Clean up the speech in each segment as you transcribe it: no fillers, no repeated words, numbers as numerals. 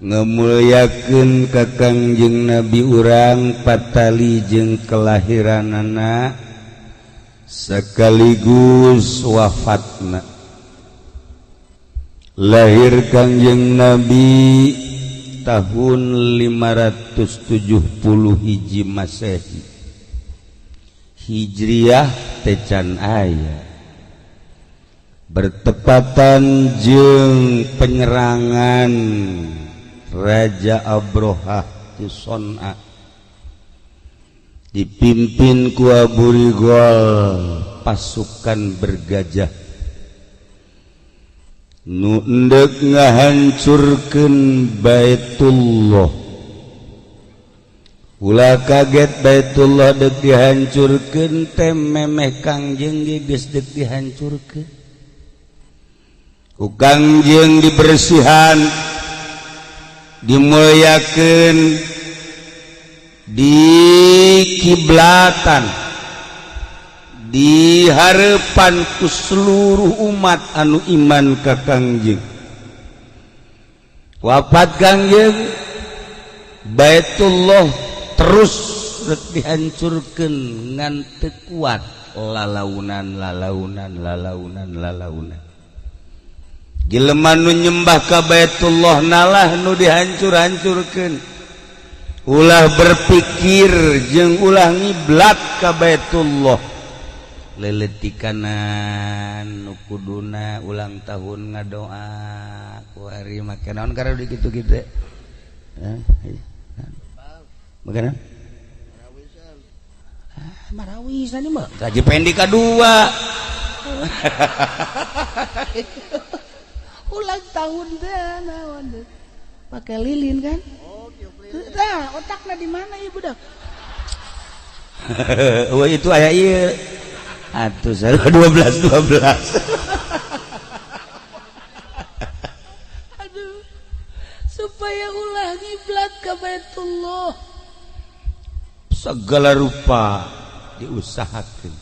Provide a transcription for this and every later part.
Ngemulyakeun ka Kangjeng Nabi urang patali jeung kelahiranana sekaligus wafatna. Lahir Kangjeng Nabi tahun 570 hiji Masehi, Hijriah tecan aya, bertepatan jeung penyerangan Raja Abrohah di Son'a, dipimpin ku Abu Rigol, pasukan bergajah nu endek ngahancurkeun Baitullah. Ulah kaget, Baitullah dek dihancurkeun teh memeh Kangjeng ge geus dek dihancurkeun. Ku Kangjeng dibersihan, dimuliakan, dikiblatan di harapan ku seluruh umat anu iman ka Kangjeng. Wafat Kangjeng, Baitullah terus rek dihancurkeun ngan teu kuat, lalaunan, lalaunan, lalaunan, lalaunan. Jelema nu nyembah ka Baitullah nalah nu dihancur-hancurkeun. Ulah berpikir jeung ulah ngiblat ka Baitullah. Leletikanan nu kuduna ulang tahun ngadoa ku hari make naon karena di kitu-kitu, eh make naon? Ah, marawisan mah gaji pendi kadua. Ulang tahun deh naon deh, pakai lilin kan? Nah, otaknya di mana ibu dah? Wah, itu aya ieu atuh 12 12. Aduh, supaya ulah ngiblat ke Baitullah. Segala rupa diusahakan,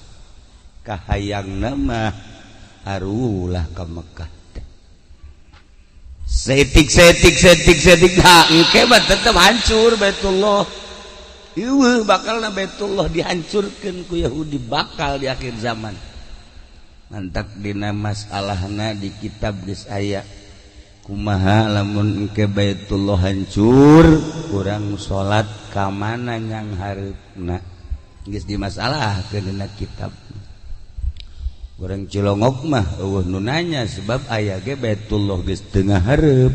kahayang nama arulah ke Mekah teh. Setik setik setik setik, nah engke mah tetep hancur Baitullah. Ieu bakal na Baitullah dihancurkeun ku Yahudi, bakal di akhir zaman. Mantak dina masalahna di kitab geus aya kumaha lamun engke Baitullah hancur, kurang salat ka mana nyang hareupna, geus dimasalahkeun dina kitab. Urang Cilongok mah eueuh nu nanya, sebab aya ge Baitullah geus teu ngahareup,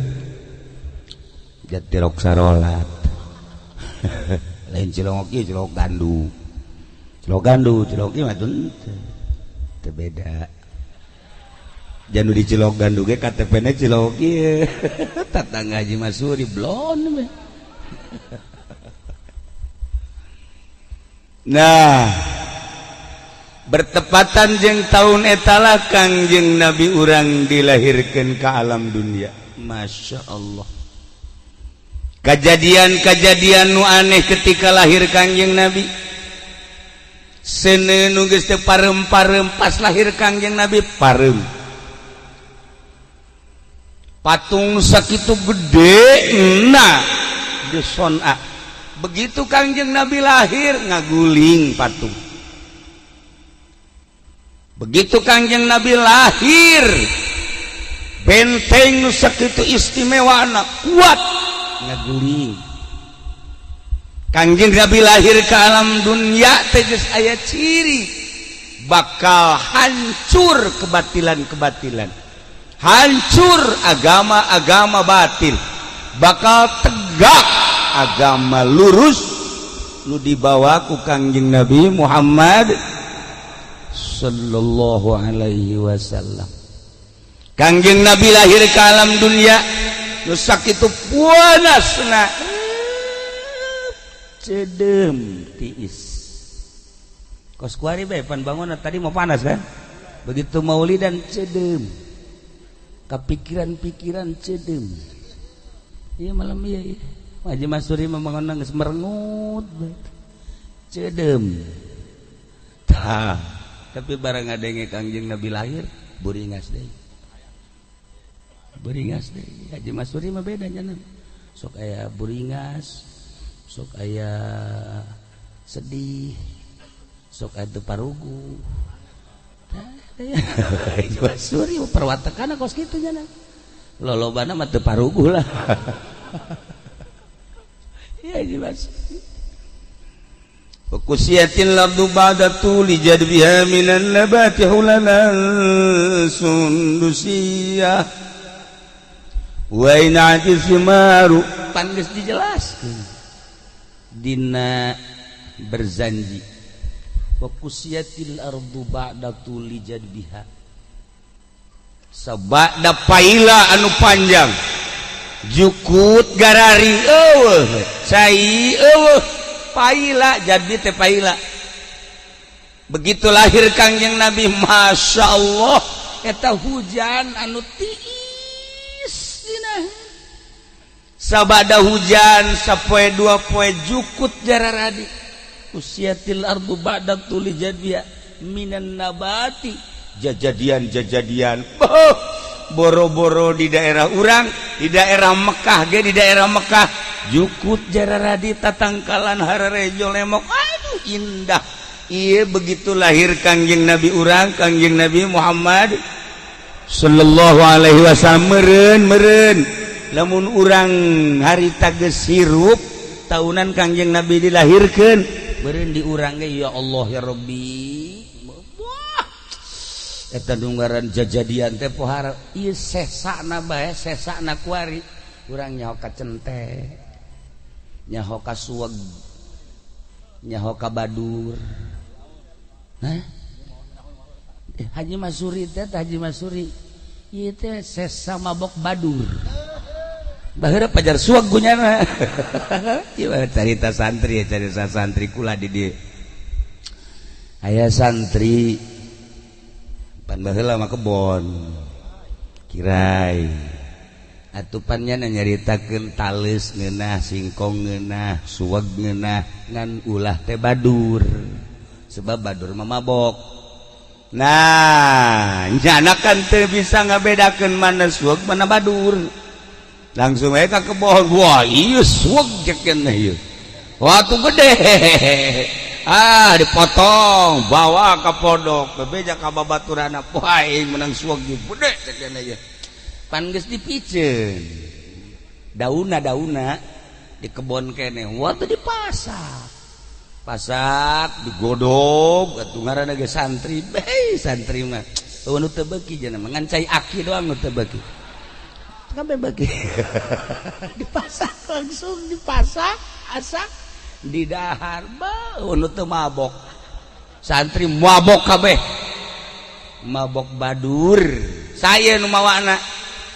jatirok sarolat. Lain Cilongok ieu, Cilongok Gandu, Cilongok Gandu, Cilongok ieu mah teu beda. Janu di Cilok Gandu ge KTP na Cilok ieu, tetangga Haji Masuri blon we. Nah, bertepatan jeung tahun etalah Kangjeng Nabi urang dilahirkan ke alam dunia. Masya Allah, kejadian-kejadian nu aneh ketika lahir Kangjeng Nabi. Seuneu nu geus teu parem-parem, pas lahir Kangjeng Nabi parem. Patung sakitu gede nah di Son'a, begitu Kangjeng Nabi lahir ngaguling patung. Begitu Kangjeng Nabi lahir, benteng nu sakitu istimewa anak kuat ngaguling. Kangjeng Nabi lahir ke alam dunia teh geus aya ciri bakal hancur kebatilan-kebatilan, hancur agama-agama batil, bakal tegak agama lurus nu dibawa ku Kangjeng Nabi Muhammad sallallahu alaihi wasallam. Kangjeng Nabi lahir ke alam dunia nu sakitu panasna, cedem, tiis. Kos kuari bae pan bangun tadi mau panas kan, begitu maulidan cedem, kepikiran-pikiran cedem. Iya malam, iya, iya. Haji Masuri membangun geus merengut cedem. Tah, tapi barang ngadenge Kangjeng Nabi lahir buringas deui, beringas deui. Haji Masuri mah beda nya, Sok aya buringas, sok aya sedih, sok aya teu parugu. Haji Masuri perwatakan kos kitu nya. Lolobana mah teu parugu lah. Ya, Haji Masuri. Wa kusiyatil ardu ba'da tuli jadbiha minan nabati hulalan sundusiyah wa ina'ati simaru. Pan geus dijelaskeun dina berzanji, wa kusiyatil ardu ba'da tuli jadbiha, sabada paila anu panjang, jukut garari eueuh, cai eueuh, paila jadi teh paila. Begitu lahir Kangjeng Nabi, Masya Allah, eta hujan anu tiis dina. Sabada hujan sapoe dua poe, jukut jararadi. Usiatil ardu ba'da tuli jadbiha minan nabati, jajadian jajadian. Oh, boro-boro di daerah urang, di daerah Mekah ge, di daerah Mekah jukut jararadi, tatangkalan hararejo lemok, aduh, indah. Iya, begitu lahir Kangjeng Nabi urang, Kangjeng Nabi Muhammad sallallahu alaihi wasallam, meren meren lamun urang harita geus hirup tahunan Kangjeng Nabi dilahirkeun, meren di urang ge, ya Allah ya Rabbi. Wah, eta nunggaran jajadian teh pohara ieu sesana bae, sesana kuari urang nyaho ka cente, nyaho ka suweg, nyaho ka badur. Hah? Haji Masuri teh, Haji Masuri ieu teh sesa mabok badur. Baheula pajar suweg gunyana. Ieu carita santri, carita santri kula di dieu. Aya santri pan baheula mah kebon kirai atupannya, nyaritakeun tales ngeunah, singkong ngeunah, suweg ngeunah, ngan ulah teh badur, sebab badur mah mabok. Nah, nyana kan teu bisa ngabedakeun mana suweg, mana badur. Langsung aja ka kebon, wah, iya suweg ceuk ieu. Waktu gede, ah, dipotong, bawa ke pondok, bebeja ka babaturana, wah, aing menang suweg gede ceuk ieu. Pan geus dipiceun dauna, dauna di kebon kene, waktu dipasak pasak, digodog atuh, ngaranna ge santri bae, santri mah eueuh nu teu beuki cenah mah ngan cai aki doang nu teu beuki, kabeh beuki. Dipasak, langsung dipasak, asak di dahar, beuh, nu teu mabok. Santri mabok kabeh, mabok badur. Saya nu mawana,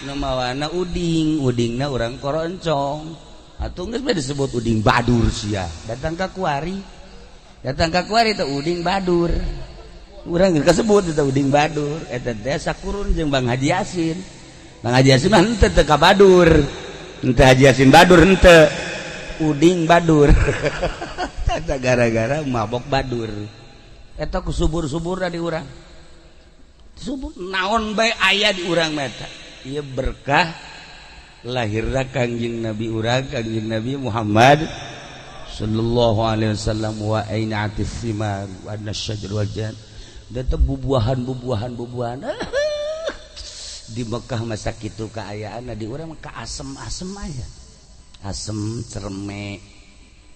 nu mawana uding, udingna urang koroncong atuh, geus disebut uding badur. Sia datang ka kuari, datang ka kuari teh uding badur, urang geus kasebut eta uding badur. Eta teh sakurun jeung Bang Haji Yasin. Bang Haji Yasin mah henteu, teu ka badur, henteu Haji Yasin badur, henteu, uding badur. Eta gara-gara mabok badur. Eta ku subur-suburna di urang, subur naon bae aya di urang mah. Eta ieu berkah lahirna Kangjeng Nabi urang, Kangjeng Nabi Muhammad sallallahu alaihi wasallam. Wa ainatis simar wa anasyajar wal jan, da bubuahan, bubuahan, bubuahan di Mekah masa kitu kaayaan. Di urang mah ka asem-asem aya, asem cerme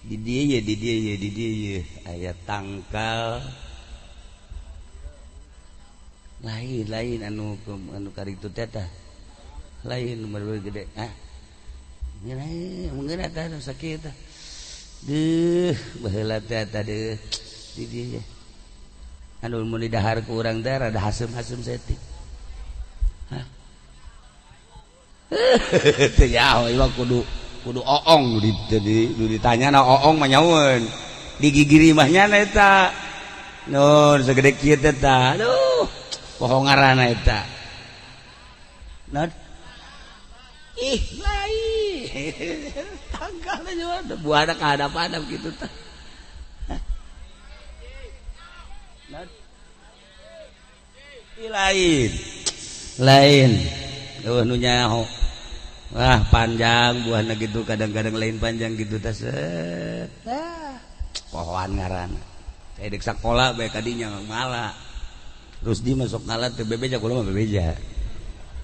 di dieu ye, di dieu ye, di dieu ye aya tangkal lain, lain anu anu karitu teh tah, lain nomor gede, ah, mungkin eta sakit deuh baheula teh, eta deuh di dieu anu mun didahar ku urang teh rada hasem-hasem saeutik. Hah, teu nyaho ieu, kudu kudu oong di, di, ditanya na oong mah nyaweun di gigiri mah nya eta nun segede kieu teh tah. Aduh, poho ngaranna eta. Nah, ih, lain tangkalnya juga buahna ka hadap-hadap gitu tah. Nah, lain, lain, eueuh nu nyaho. Wah panjang buahna gitu kadang-kadang lain panjang gitu tah set. Pohoan ngaranna. Saya dek sakola bae kadinya ngala. Rusdi masuk ngala teu bebeja kula mah bebeja.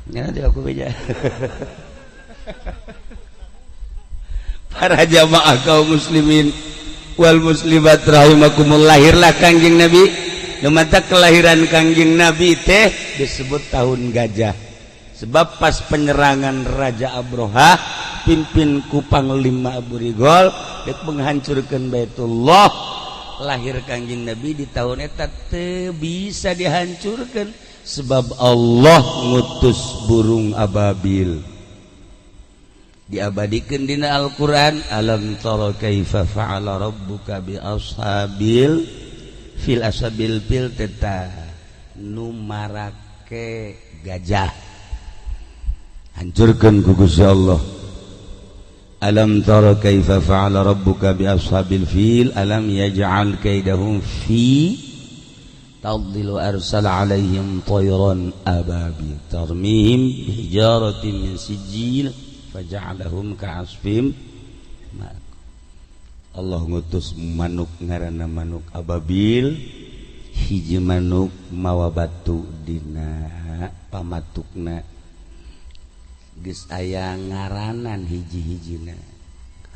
Nya teu aku beja. Para jamaah kaum muslimin wal muslimat rahimakumullah, lahirlah Kangjeng Nabi. Mata kelahiran Kangjeng Nabi teh disebut tahun gajah. Sebab pas penyerangan Raja Abroha pimpin ku Panglima Abu Rigol dek menghancurkan Baitullah, lahir Kangjeng Nabi di tahun eta teu bisa dihancurkan sebab Allah ngutus burung ababil. Diabadikan dina Al-Qur'an, alam tara kaifa fa'ala rabbuka bi ashabil fil ashabil fil teta nu marake gajah hancurkan ku Gusti Allah. Alam tara kaifa fa'ala rabbuka bi ashabil fil alam yaj'al kaidahum fi tadlil arsala alaihim tayran ababil tarmihim bihijaratin min sijil faja'alahum ka'asfim. Allah ngutus manuk ngaranna manuk ababil, hiji manuk mawa batu dina pamatukna geus aya ngaranan hiji-hijina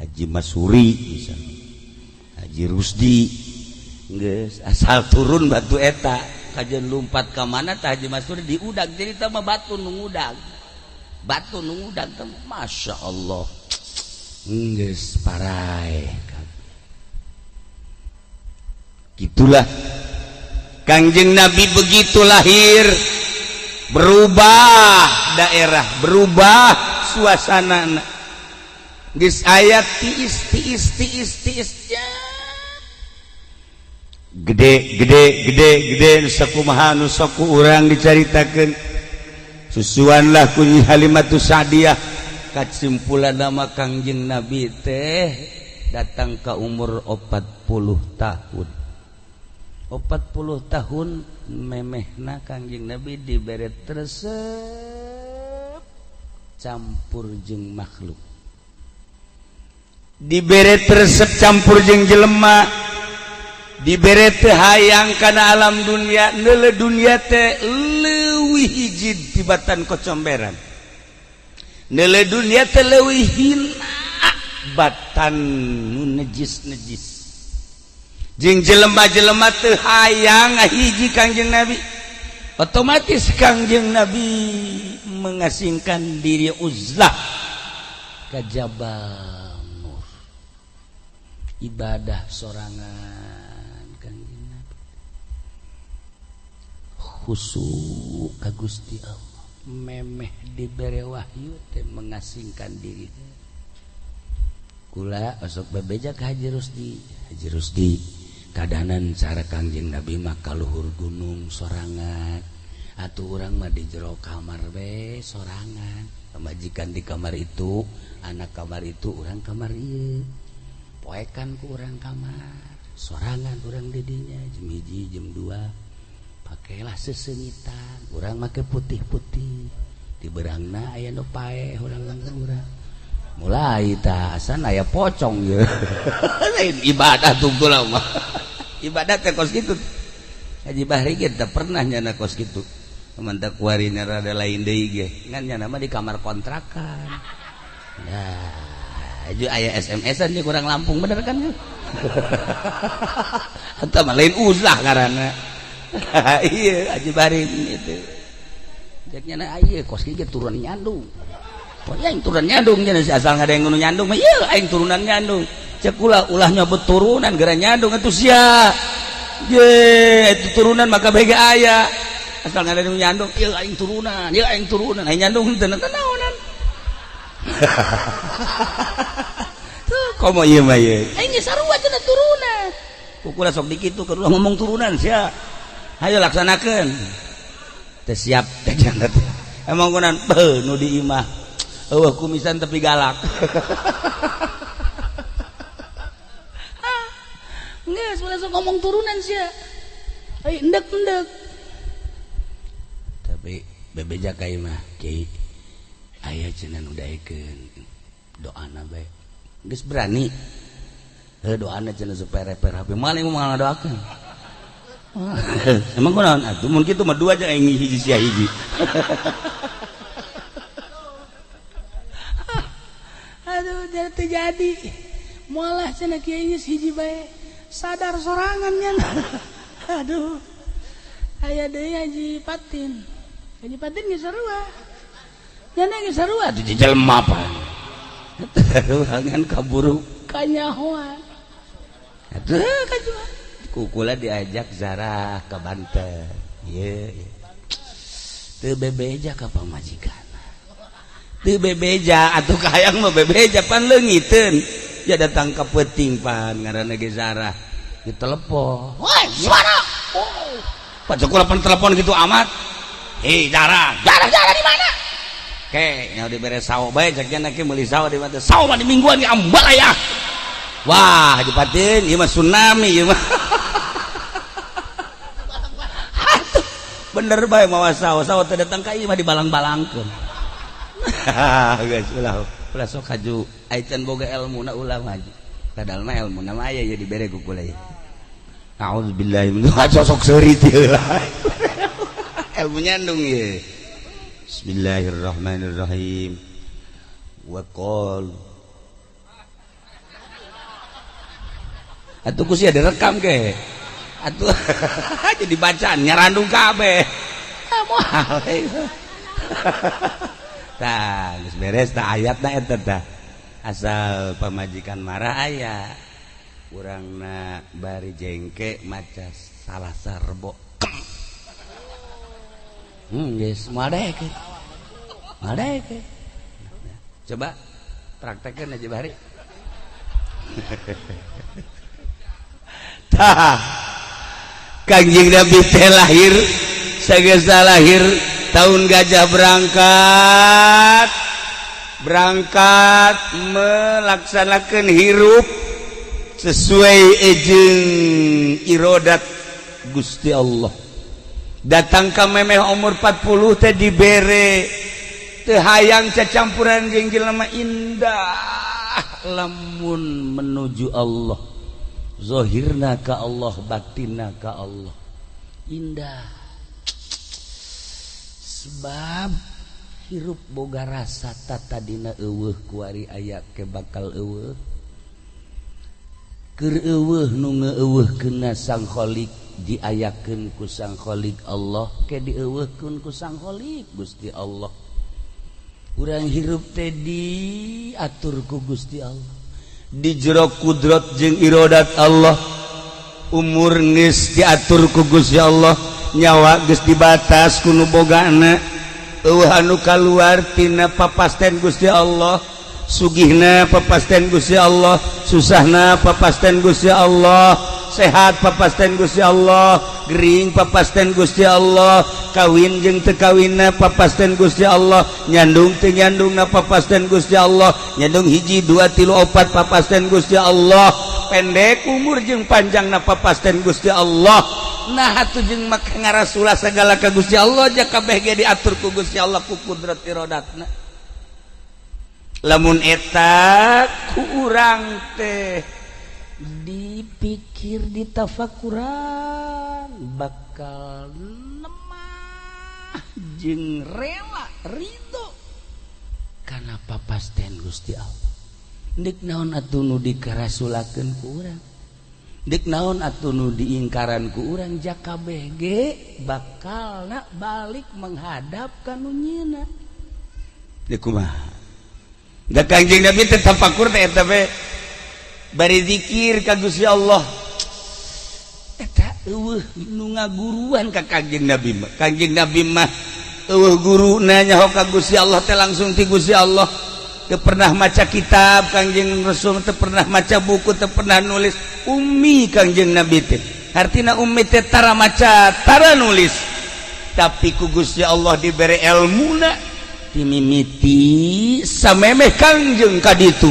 Haji Masuri misalnya, Haji Rusdi, geus asal turun batu eta kajen lumpat ka mana tah Haji Masuri diudag jadi tah mah batu nu ngudag, batu nu ngudag teh Masya Allah geus paraeh. Gitulah Kangjeng Nabi begitu lahir berubah daerah, berubah suasana. Geus aya tiis tiis tiis tiis ya. Gede gede gede gede sakumaha nu sok ku urang dicaritakeun. Susuanlah ku Nyi Halimatus Sa'diyah. Kasimpulan nama Kangjeng Nabi teh datang ke umur 40 tahun. 40 tahun memehna Kangjeng Nabi dibere resep campur jeung makhluk, dibere resep campur jeung jelema, dibere teu hayang kana alam dunia, neuleu dunia teh leuwih hiji tibatan kocomberan, neuleu dunia teh leuwih hina batan nu nejis-nejis, jeung jelema-jelema teu hayang hiji Kangjeng Nabi. Otomatis Kangjeng Nabi mengasingkan diri uzlah ke Jabal Nur, ibadah sorangan Kangjeng Nabi, khusyuk ka Gusti Allah. Memeh dibere wahyu teh mengasingkan diri. Kula osok bebeja ka Haji Rusdi, Haji Rusdi kadanan cara Kangjeng Nabi mah kaluhur gunung sorangan, atuh urang mah di jero kamar be sorangan, pamajikan di kamar itu, anak kamar itu, urang kamar ieu, poekan ku urang kamar sorangan, urang didinya jam 1 jam 2 pakailah sesengitan, urang make putih-putih di berangna aya nu paeh urang urang mulai tah asan aya pocong ye. Lain ibadah tunggu mah, ibadah teh kos kitu. Haji Bahri ge teu pernah nyana kos kitu, mantap kuarina rada lain deui ge, ngan nyana mah di kamar kontrakan. Nah aju aya SMS-an dia kurang Lampung bener kan eta mah lain uzlah ngaranna. Iya Haji Bahri itu cek nyana aya kos kieu turun nyandung. Oh, aing turunan nyandung nya asal nggak ada yang nyandung mah ieu aing turunan nyandung. Cek ulah ulah nyobot turunan gara nyandung atuh sia. Ye, itu turunan maka bege aya. Asal nggak ada yang nyandung, ieu aing turunan, ieu aing turunan, aing nyandung henteu naonan. Tuh komo ieu mah ieu. Aing geus sarua cenah turunan. Kukula sok dikitu keur ngomong turunan sia. Hayo laksanakeun. Teu siap teh jangan. Emang kunan beuh nu di imah. Eueuh kumisan tapi galak. Geus ulah sok ngomong turunan sia. Ai endek-endek. Tapi bebeja ka imah, Kiai. Aya cenah nu daekeun doana bae. Geus berani. Heuh, doana cenah supaya repair HP. Moal ieu moal ngadoakeun. Emang kunaon atuh mun kitu mah dua aja, aing hiji, sia hiji. Aduh, jadi terjadi. Moal cenah kiai, geus hiji bae. Sadar sorangan nya. Aduh. Aya deui Haji Patin. Haji Patin geus sarua. Nya geus sarua Atuh jelema apa? Ngan kaburu kanyahoan. Atuh kajual. Kukula diajak zarah ke Banten. Ieu ieu. Teu bebeja ka pamajikan. Teu bebeja atuh, kahayang mah bebeja, pan leungiteun. Ya datang ke peuting, pan ngaranna ge zarah. Ditelepon. Woi, suara. Oh. Pak kula pan telepon gitu amat. Hei Zarah, Zarah, Zarah di mana? Ke, nya dibere sawo bae cek nya ke meuli sawo di mana? Sawo mah di mingguan ge ambal aya. Wah, Haji Patin, ieu mah tsunami ieu mah. Atuh, bener bae mawa sawo, sawo teh datang ka ieu mah dibalang-balangkeun. Geus ulah, ulah sok haju ai can boga ilmuna, ulah maju. Padahal mah ilmuna mah aya ya, dibere ku kula ieu. A'udzubillahi min sosok seuri teu lah. Ilmu nyandung ye. Bismillahirrahmanirrahim. Wa qal atuh ku sia direkam ke. Atuh jadi bacaan nyarandung kabeh. Ah, moal. Tah, geus beres tah ayatna eta tah. Asal pamajikan marah aya. Urangna bari jengke maca Salasa Rebo. Geus moal daekeun. Moal daekeun. Coba praktekkeun aja bari. Tah. Kangjeng Nabi teh lahir, sageus lahir tahun gajah berangkat. Berangkat melaksanakan hirup sesuai ejeng irodat Gusti Allah. Datang ke memeh umur 40 teh dibere teu hayang cacampuran jeung jelema, indah lamun menuju Allah, zahirna ka Allah, batinna ka Allah, indah sebab hirup boga rasa tatadina eueuh, kuari aya ke bakal eueuh, keur eueuh nu ngeueuhkeunna Sang Khalik, diayakeun ku Sang Khalik Allah, ke dieuweuhkeun ku Sang Khalik Gusti Allah. Urang hirup teh diatur ku Gusti Allah di jero kudrat jeung irodat Allah. Umur geus diatur ku Gusti Allah, nyawa geus dibatas ku nu bogana, eueuh anu kaluar tina papasten Gusti Allah. Sugihna papasten Gusti Allah, susahna papasten Gusti Allah, sehat papasten Gusti Allah, gering papasten Gusti Allah, kawin jeung teu kawinna papasten Gusti Allah, nyandung teu nyandungna papasten Gusti Allah, nyandung hiji, dua, tilu, opat papasten Gusti Allah, pendek umur jeung panjangna papasten Gusti Allah. Nah atuh jeung maka ngarasulah segala ka Gusti Allah, ja kabeh ge diatur ku Gusti Allah ku kudrat irodatna. Lamun eta ku urang teh dipikir, ditafakuran, bakal lemah jeung rela ridho karena papasten Gusti Allah. Dek naon atuh nu dikarasulakeun ku urang, dek naon atuh nu diingkaran ku urang, ja kabeh ge bakalna balik menghadap ka nu nyieunna. Deuk kumaha da Kangjeng Nabi teh tafakur teh eta we bari zikir ka Gusti Allah eta. Eueuh nu ngaguruan ka Kangjeng Nabi mah. Kangjeng Nabi mah eueuh guru nanya ka Gusti Allah teh langsung ti Gusti Allah. Teu pernah maca kitab Kangjeng Rasul, teu pernah maca buku, teu pernah nulis. Ummi Kangjeng Nabi teh. Artina ummi teh tara maca, tara nulis, tapi ku Gusti Allah dibere elmuna timimiti samemeh Kangjeng kaditu.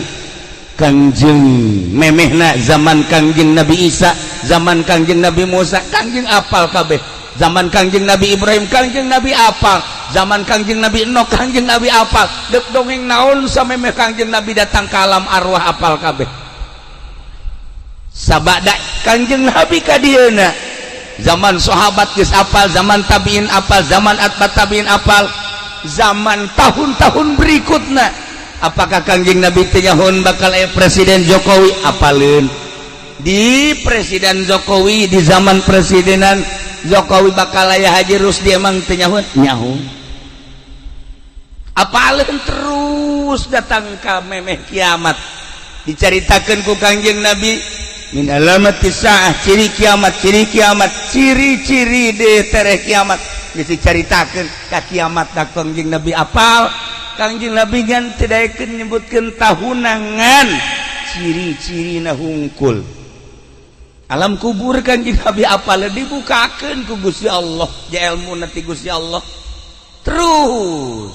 Kangjeng memehna zaman Kangjeng Nabi Isa, zaman Kangjeng Nabi Musa, Kangjeng apal kabeh. Zaman Kangjeng Nabi Ibrahim, Kangjeng Nabi apal. Zaman Kangjeng Nabi Enoch, Kangjeng Nabi apal. Dek dongeng naon samemeh Kangjeng Nabi datang ke alam arwah, apal kabeh. Sabada Kangjeng Nabi ka dieuna, zaman sahabat geus apal, zaman tabiin apal, zaman atba tabiin apal, zaman tahun-tahun berikutnya. Apakah Kangjeng Nabi teu nyahoeun bakal aya Presiden Jokowi? Apaleun. Di Presiden Jokowi, di zaman presidenan Jokowi bakal aya Haji Rusdi. Emang teu nyahoeun? Nyaho, apaleun. Terus datang ka memeh kiamat, dicaritakeun ku Kangjeng Nabi min alamati saah, ciri kiamat, ciri kiamat, ciri-ciri de tereh kiamat geus dicaritakeun ka kiamat da Kangjeng Nabi apal. Kangjeng Nabi ngan teu daekeun nyebutkeun tahunangan, ciri-cirina hungkul. Alam kubur Kangjeng Nabi apal, dibukakeun ku Gusti Allah, ja ilmu nanti Gusti Allah. Terus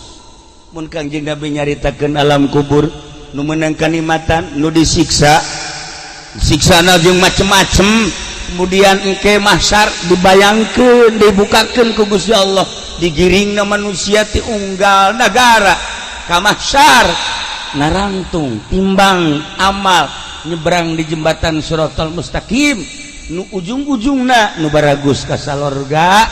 mun Kangjeng Nabi nyaritakeun alam kubur, nu meunang kanikmatan, nu disiksa, siksana jeung macem-macem. Kemudian engke mahsyar dibayangkeun, dibukakeun ku Gusti Allah, digiringna manusia ti unggal nagara ka mahsyar, narangtung timbang amal, nyebrang di jembatan Siratal Mustaqim, nu ujung-ujungna nu baragus ka salorga,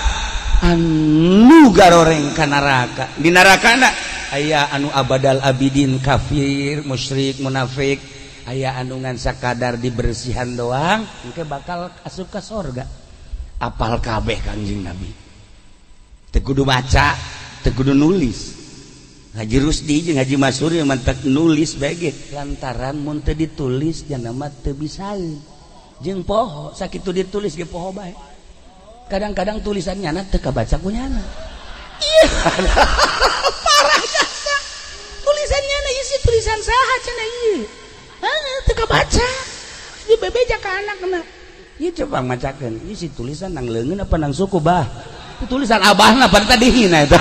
anu garoreng ka neraka. Di nerakana aya anu abadal abidin, kafir, musyrik, munafik, aya anu ngan sakadar dibersihan doang, engke bakal asup ka sorga. Apal kabeh Kangjeng Nabi, teu kudu maca, teu kudu nulis. Haji Rusdi jeung Haji Masuri mantak nulis bae, lantaran mun teu ditulis jana mah teu bisaeun jeung poho. Sakitu ditulis ge poho bae. Kadang-kadang tulisan nyana teu kabaca ku nyana. Iya, parah jasa tulisan nyana, isi tulisan saha cenah ieu? Heuh, teu kabaca. Ieu bebeja ka anakna, ieu coba macakeun isi tulisan nang leungeun apa nang suku, bah. Itu tulisan abahna pada tadi hina eta.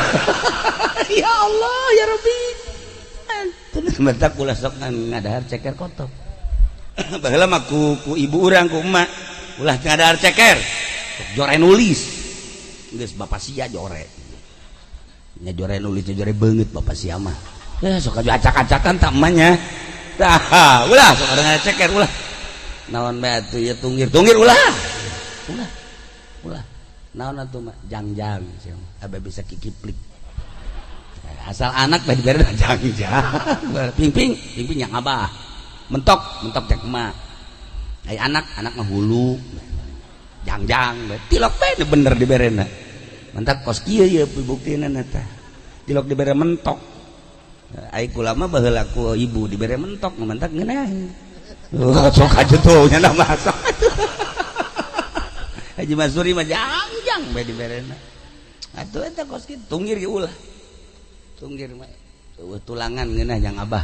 Ya Allah, ya Rabbi. Tulis mentak ulah sok ngadahar ceker kotok. Baheula mah ku ibu urang, ku emak, ulah ngadahar ceker, jore nulis. Geus bapak sia jore nya, jore nulis, jore beungeut bapak sia mah. Ya sok acak-acakan tak emaknya. Tah, ulah sok ada ceker, ulah naon bae atuh ya, tunggir tunggir, ulah ulah ulah naon atuh mah, jangjang sia abe bisa kikiplik. Asal anak bae dibere jangjang, ping ping ping ping yang abah, mentok mentok cek emak. Ai anak anak mah hulu jangjang bae, tilok bae bener diberena. Mentak kos kieu ye buktina eta tilok dibere mentok. Ai kula mah baheula ku ibu dibere mentok, mentak ngeunah. Oh, sok aja tuh nya mah sok. Haji Masuri mah jangjang bae diberena. Atuh eta kos kitu, tunggir ge ulah. Tunggir mah eueuh tulangan ngeunah jang abah.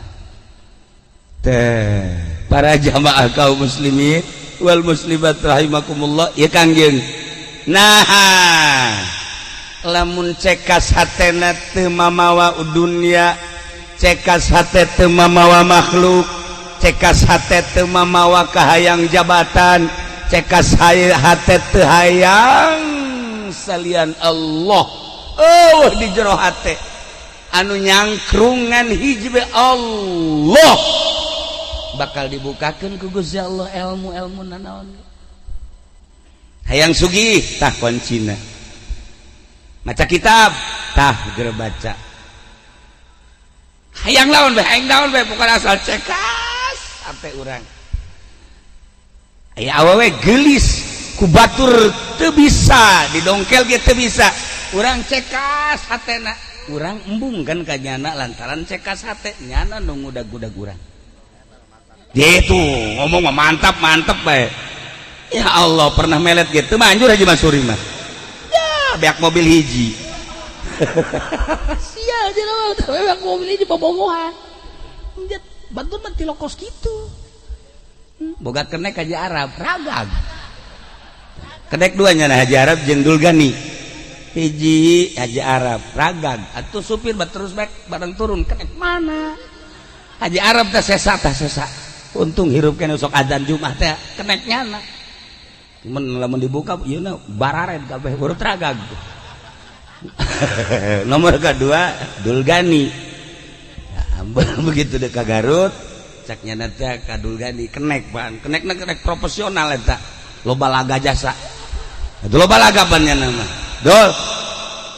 Teh, para jamaah kaum muslimin wal muslimat rahimakumullah, ya Kangjeng. Nah, lamun cekas hatena teu mamawa dunya, cekas hate teu mamawa makhluk, cekas hate teu mamawa kahayang jabatan, cekas hate teu hayang salian Allah, oh, di jero hate anu nyangkrungan hiji Allah, bakal dibukakan ku Gusti Allah ilmu-ilmu nanaon. Hayang sugih, tah kuncina maca kitab, tah geura baca. Hayang lawan bae, hayang naon bae, pokokna asal cekas sampai urang aya awewe gelis ku batur teu bisa didongkel ge teu bisa, urang cekas hatena, urang embung kan ka nyana lantaran cekas hate nyana nu ngudag-gudag urang. Gitu ngomong mah mantap mantap bae. Ya Allah, pernah melet gitu manjur Haji Masuri mah ya, beak mobil hiji. Sial jelema, beak mobil hiji bobogohan. Bantu mah tilokos kitu. Boga kenek Haji Arab ragag, kenek duanya. Nah, Haji Arab jeung Dulgani hiji Haji Arab ragag atuh. Supir bat terus baik bareng turun, kenek mana Haji Arab teh sesa, tah sesa. Untung hirup kene sok adzan Jumat teh kenek nyana. Cuman lamun dibuka ieu na barared kabeh urut ragag. Nomor kedua Dulgani. Ya, begitu dek ka Garut, cak nyana teh ka Dulgani kenek pan. Kenekna kenek profesional eta. Loba laga jasa. Itu loba laga pan nyana mah. Dul.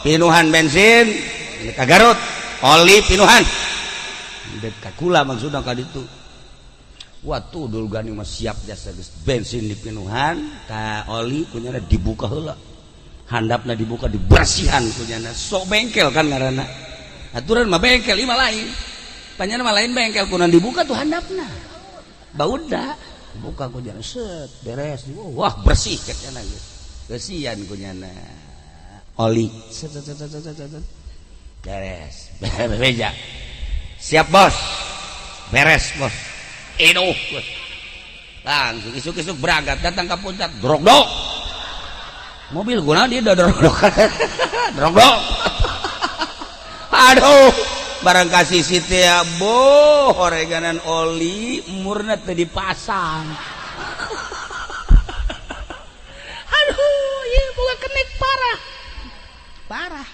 Pinuhan bensin ka Garut, oli pinuhan. Dek ka kula maksudna ka ditu. Waktu Dulgani mah siap jasa geus bensin dipinuhan ka oli kunyana dibuka heula. Handapna dibuka dibersihan kunyana. Sok bengkel kan ngaranna. Aturan mah bengkel ieu mah lain. Panyana mah lain bengkel kunan dibuka tuh handapna. Bauda buka kunyana set beres. Wah bersih cek nya geus. Bersihan kunyana. Oli set set set set set set. Beres. Beja. Siap bos. Beres bos. Iduh langsung isuk-isuk berangkat datang ke puncak drog dok mobil guna dia udah drog dok drog dok aduh barang kasih situ ya boh oreganan oli murna teu dipasang. Aduh, ieu boga kenek parah parah.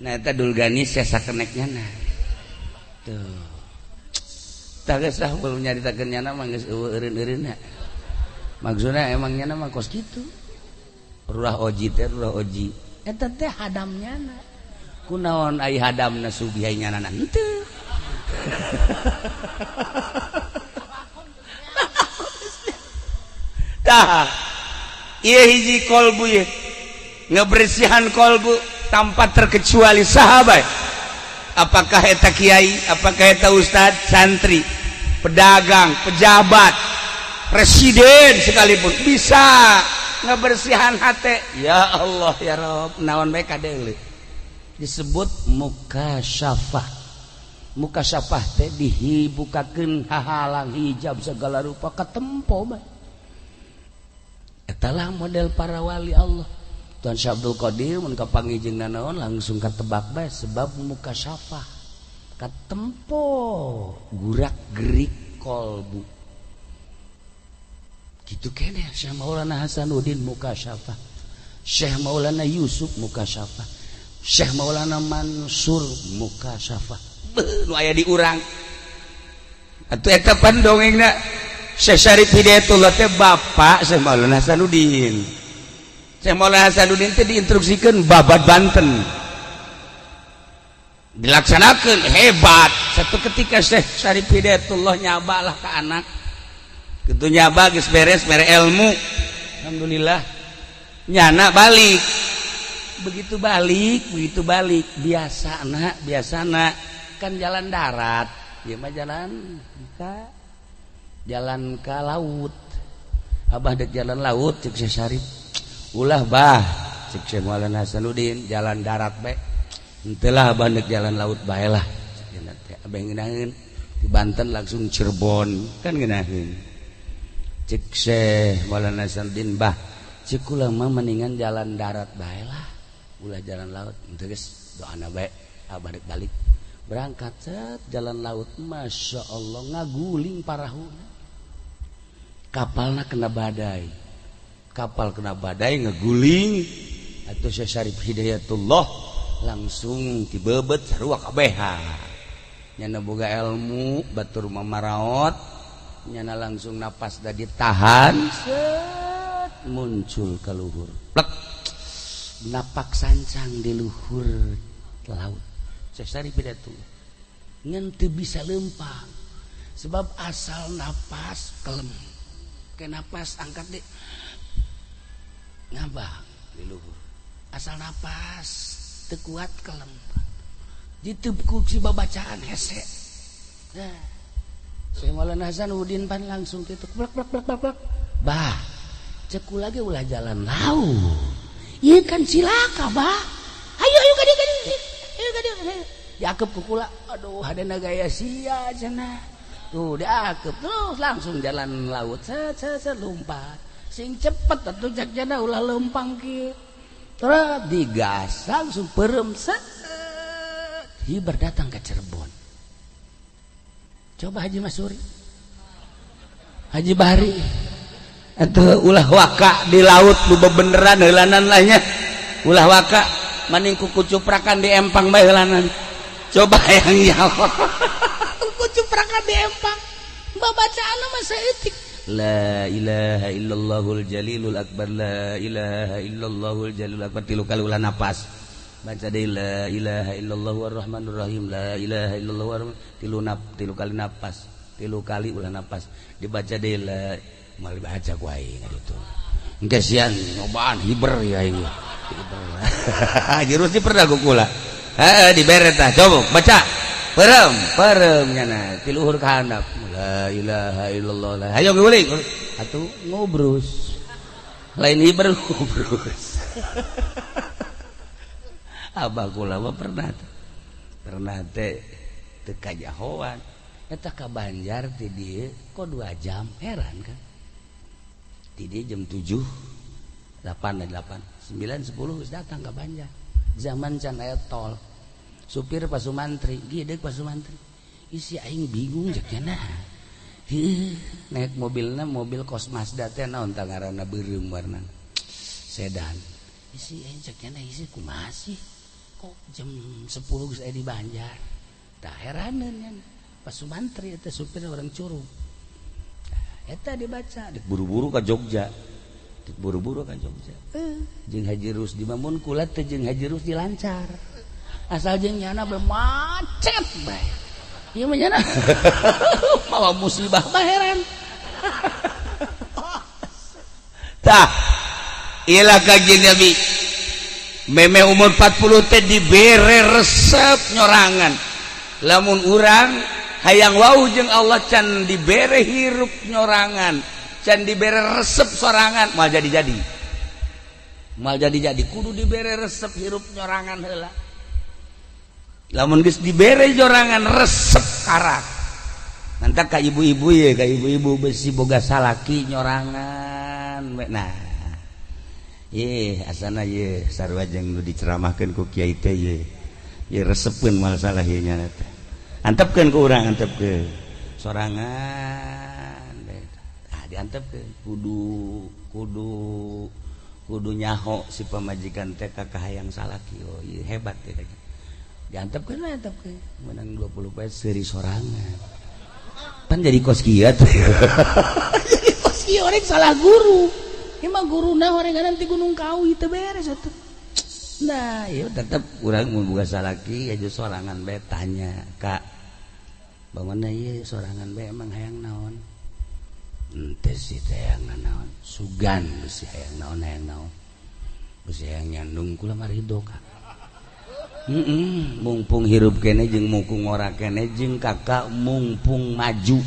Nah eta Dulgani sesa keneknya nah tuh. Tah belum nyaritakeun nyana mah geus eueuh eureun-eureunna. Maksudna emang nyana mah kos kitu. Ruah oji teh ruah oji. Eta teh hadam nyana. Kunaon ai hadamna sugih ai nyana henteu. Tah ieu hiji kolbu ieu. Ngebersihan kolbu tanpa terkecuali sahabat. Apakah eta kiai, apakah eta ustad, santri, pedagang, pejabat, presiden sekalipun bisa ngebersihan hati. Ya Allah ya Rob, naon bae kadeuleu. Disebut mukasyafah. Mukasyafah teh dihibukakeun hahalang hijab segala rupa katempo bae. Etalah model para wali Allah. Tuan Syekh Abdul Qadir mun kapanggih jeung nanaon langsung katebak bae sebab mukasyafah katempo gurak gerik kolbu gitu kene. Syekh Maulana Hasanuddin mukasyafah, Syekh Maulana Yusuf mukasyafah, Syekh Maulana Mansur mukasyafah. Beuh nu aya di urang atuh eta pan dongengna Syekh Syarif Hidayatullah teh bapak Syekh Maulana Hasanuddin. Syekh Maulana Hasanuddin teh diinstruksikan babat Banten dilaksanakan hebat. Satu ketika Syekh Syarif Hidayatullah nyabalah ke anak gitu, nyaba geus beres mere ilmu alhamdulillah nyana balik. Begitu balik biasa nak, biasa nak kan jalan darat ieu mah jalan ke laut. Abah dek jalan laut cek Syekh Syarif. Ulah bah cek Syekh Maulana Hasanuddin jalan darat bae. Henteu lah abah dek jalan laut bae lah. Abah ngeunaheun di Banten langsung Cirebon kan ngeunaheun. Cek Syekh Maulana Hasanuddin bah cek kula mah mendingan jalan darat bae lah. Ulah jalan laut. Henteu geus doana bae abah dek balik. Berangkat set jalan laut Masya Allah ngaguling parahuna. Kapalna kena badai. Kapal kena badai ngeguling atau Syekh Syarif Hidayatullah langsung dibebet sarua kabeha nyana boga ilmu batur mamaraot nyana langsung napas da ditahan set muncul ke luhur plek napak sancang di luhur laut. Syekh Syarif Hidayatullah ngan teu bisa lempang sebab asal napas kelem ke napas angkat deh ngabang di luhur asal napas teu kuat kelem ditepuk si babacaan hese. Nah Syekh Maulana Hasanuddin pan langsung kitu blak blak blak blak bah cek kula ge ulah jalan laut ieu kan cilaka bah ayo ayo ka dieu ka dieu ayo ka dieu diakep ku kula aduh hadena gaya sia cenah tuh diakep terus langsung jalan laut set set set lompat sing cepet atuh cek jana ulah lempang kieu terus digas langsung perem set hiber datang ke Cirebon. Coba Haji Masuri, Haji Bahri, Atuh ulah waka di laut nu bebeneran heulanan lah nya. Ulah waka maning ku kucuprakan di empang bae heulanan. Coba yang jawab. Kucuprakan di empang. Babacaan mah saeutik. La ilaha illallahul jalilul akbar, la ilaha illallahul jalilul akbar, tilu kali ulah napas. Baca deui la ilaha illallah warrahmanur rahim, la ilaha illallah warrahman, tilu nap, tilu kali napas, tilu kali ulah napas. Dibaca deui la, moal dibaca ku aing itu. Engke sian nyobaan hiber ya aing. Hiber. Haji Rusdi pernah ku kula. Heeh, dibere tah, coba baca. Perem, perem nyana, ti luhur ka handap. La ilaha illallah. La. Hayo guling. Atuh ngobrus. Lain hiber, ngobrus. Abah kula mah pernah tuh. Pernah teh teu kajahoan. Eta ka Banjar ti dieu kok 2 jam, heran kan. Ti dieu jam 7, 8, 8, 9, 10 geus datang ka Banjar. Zaman can aya tol. Supir Pak Sumantri, gede Pak Sumantri. Isi aing bingung cek nya. Heuh, naik mobilna mobil kos Mazda teh, naon tah ngaranna, beureum warna. Sedan. Isi aing cek nya, isi kumaha sih? Kok jam 10 geus aya di Banjar? Tah, heraneun nya. Pak Sumantri eta supir orang Curug. Tah, eta dibaca, dek buru-buru ka Jogja. Dek buru-buru ka Jogja. Eh, jeung Haji Rusdi mah, mun kula teh jeung Haji Rusdi lancar. Asal jeung nyana bae macet bae. Ieu mah nyana mawa musibah mah heran. Tah, ilah Kanjeng Nabi. Meme umur 40 teh dibere resep nyorangan. Lamun urang hayang wau jeung Allah, can dibere hirup nyorangan, can dibere resep sorangan, moal jadi-jadi. Moal jadi-jadi, kudu dibere resep hirup nyorangan heula. Lamun geus dibere jorangan resep karak. Nanti ka ibu-ibu ya, ka ibu-ibu besi boga salaki nyorangan. Nah, ye asana ye sarua jeung nu diceramahkeun ku kiai teh ye. Ye resepeun moal salah ieu nya teh. Antepkeun ku urang, antepkeun. Sorangan tah diantepkeun, kudu kudu kudu nyaho si pamajikan teh ka kahayang salaki. Oh, ieu hebat ya. Diantepkeun lah, antepkeun. Menang 20 poe seuri sorangan. Pan jadi kos kieu tuh. Jadi kos kieu orang salah guru. Ieu mah guruna orang nanti Gunung Kawi teu beres atuh. Nah, ieu tetep urang mun boga salaki aja sorangan bae tanya, "Kak, bagaimana ieu sorangan bae emang hayang naon?" Ente sih teh hayang naon? Sugan besi hayang naon, hayang naon? Besi hayang nyandung kula mah ridho, Kak. Mumpung hirup kene jeung mumpung ngora kene jeung kakak mumpung maju.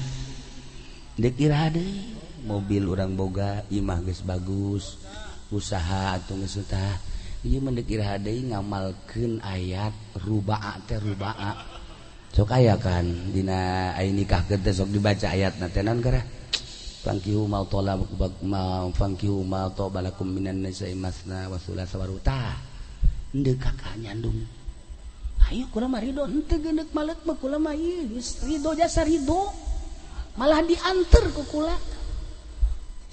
Dek iraha deui, mobil urang boga, imah geus bagus, usaha atuh geus tah. Ieu mah dek iraha deui ngamalkeun ayat rubaa teh, rubaa. Sok aya kan dina aya nikah teh sok dibaca ayatna teh, naon gara? Fankihu ma talab ma fankihu ma tobalakum minan nisa'i masna wa thulatha wa ruba. Henteu kakak nyandung. Ayo kula mah ridho, henteu geundeuk malet mah kula mah ieu geus ridho, jasa ridho. Malah dianter ku kula.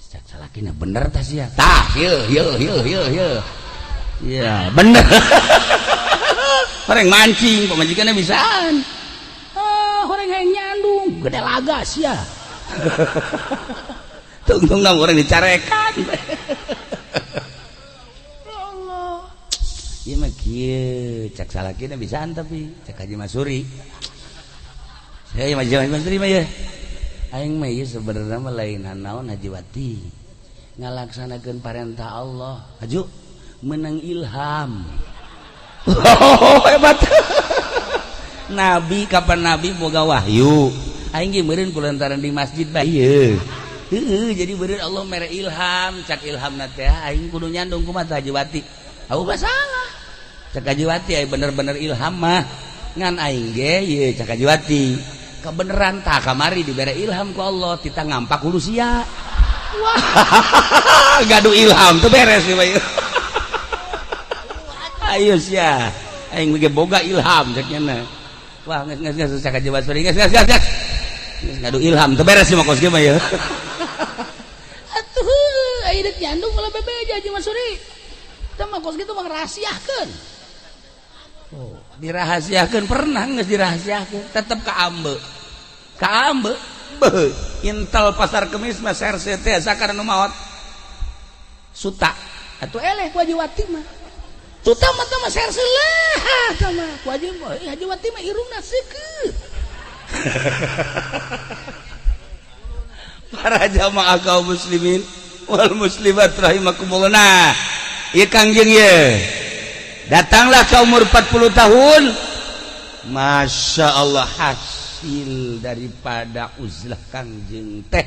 Cak salakina, bener tah sia. Tah, ieu ieu ieu ieu ieu. Iya, bener. Orang mancing, pamajikanna bisaan. Ah, orang hayang nyandung, gede laga sia. Tungtung orang dicarekan. Ya Allah. Ieu mah kieu, cak salakina bisaan, tapi cak Haji Masuri. Saya Haji Masuri mah ya. Aing mah ieu sebenarnya mah lain naon, Haji Wati. Ngalaksanakeun parentah Allah. Haju menang ilham. Oh, hebat. Nabi, kapan Nabi boga wahyu? Aing ge meureun kulantaran di masjid bae ieu. Heueuh, jadi meureun Allah mere ilham, cak ilhamna teh aing kudu nyandung kumaha Haji Wati. Aku mah salah. Cak Haji Wati aya bener-bener ilham mah. Ngan aing ge ieu, cak Haji Wati. Kebeneran tah kamari dibere ilham ku Allah tita ngampak hulu sia. Wah, gaduh ilham tuh beres nih bae. Ayo sia. Aing ge boga ilham cek nya. Wah, geus geus geus, cak Haji Wati, geus geus geus. Geus gaduh ilham tuh beres sih mah kos ge mah ya. Atuh. Ai dek nyandung ulah bebeja, Haji Masuri. Tah mah kos kitu mah rahasiakeun. Oh, dirahasiakeun, pernah geus dirahasiakeun, tetep kaambe. Kaambe. Beuh, intel Pasar Kemis mah serse teh sakar nu maot. Suta. Atuh eleh ku Haji Wati mah. Tuh mah tah mah serse lah tah mah. Ku Haji Haji Wati mah irungna seukeut. Para jamaah kaum muslimin wal muslimat rahimakumullah. Nah, ieu Kangjeng ye. Datanglah ke umur 40 tahun. Masya Allah, hasil daripada uzlah Kangjeng teh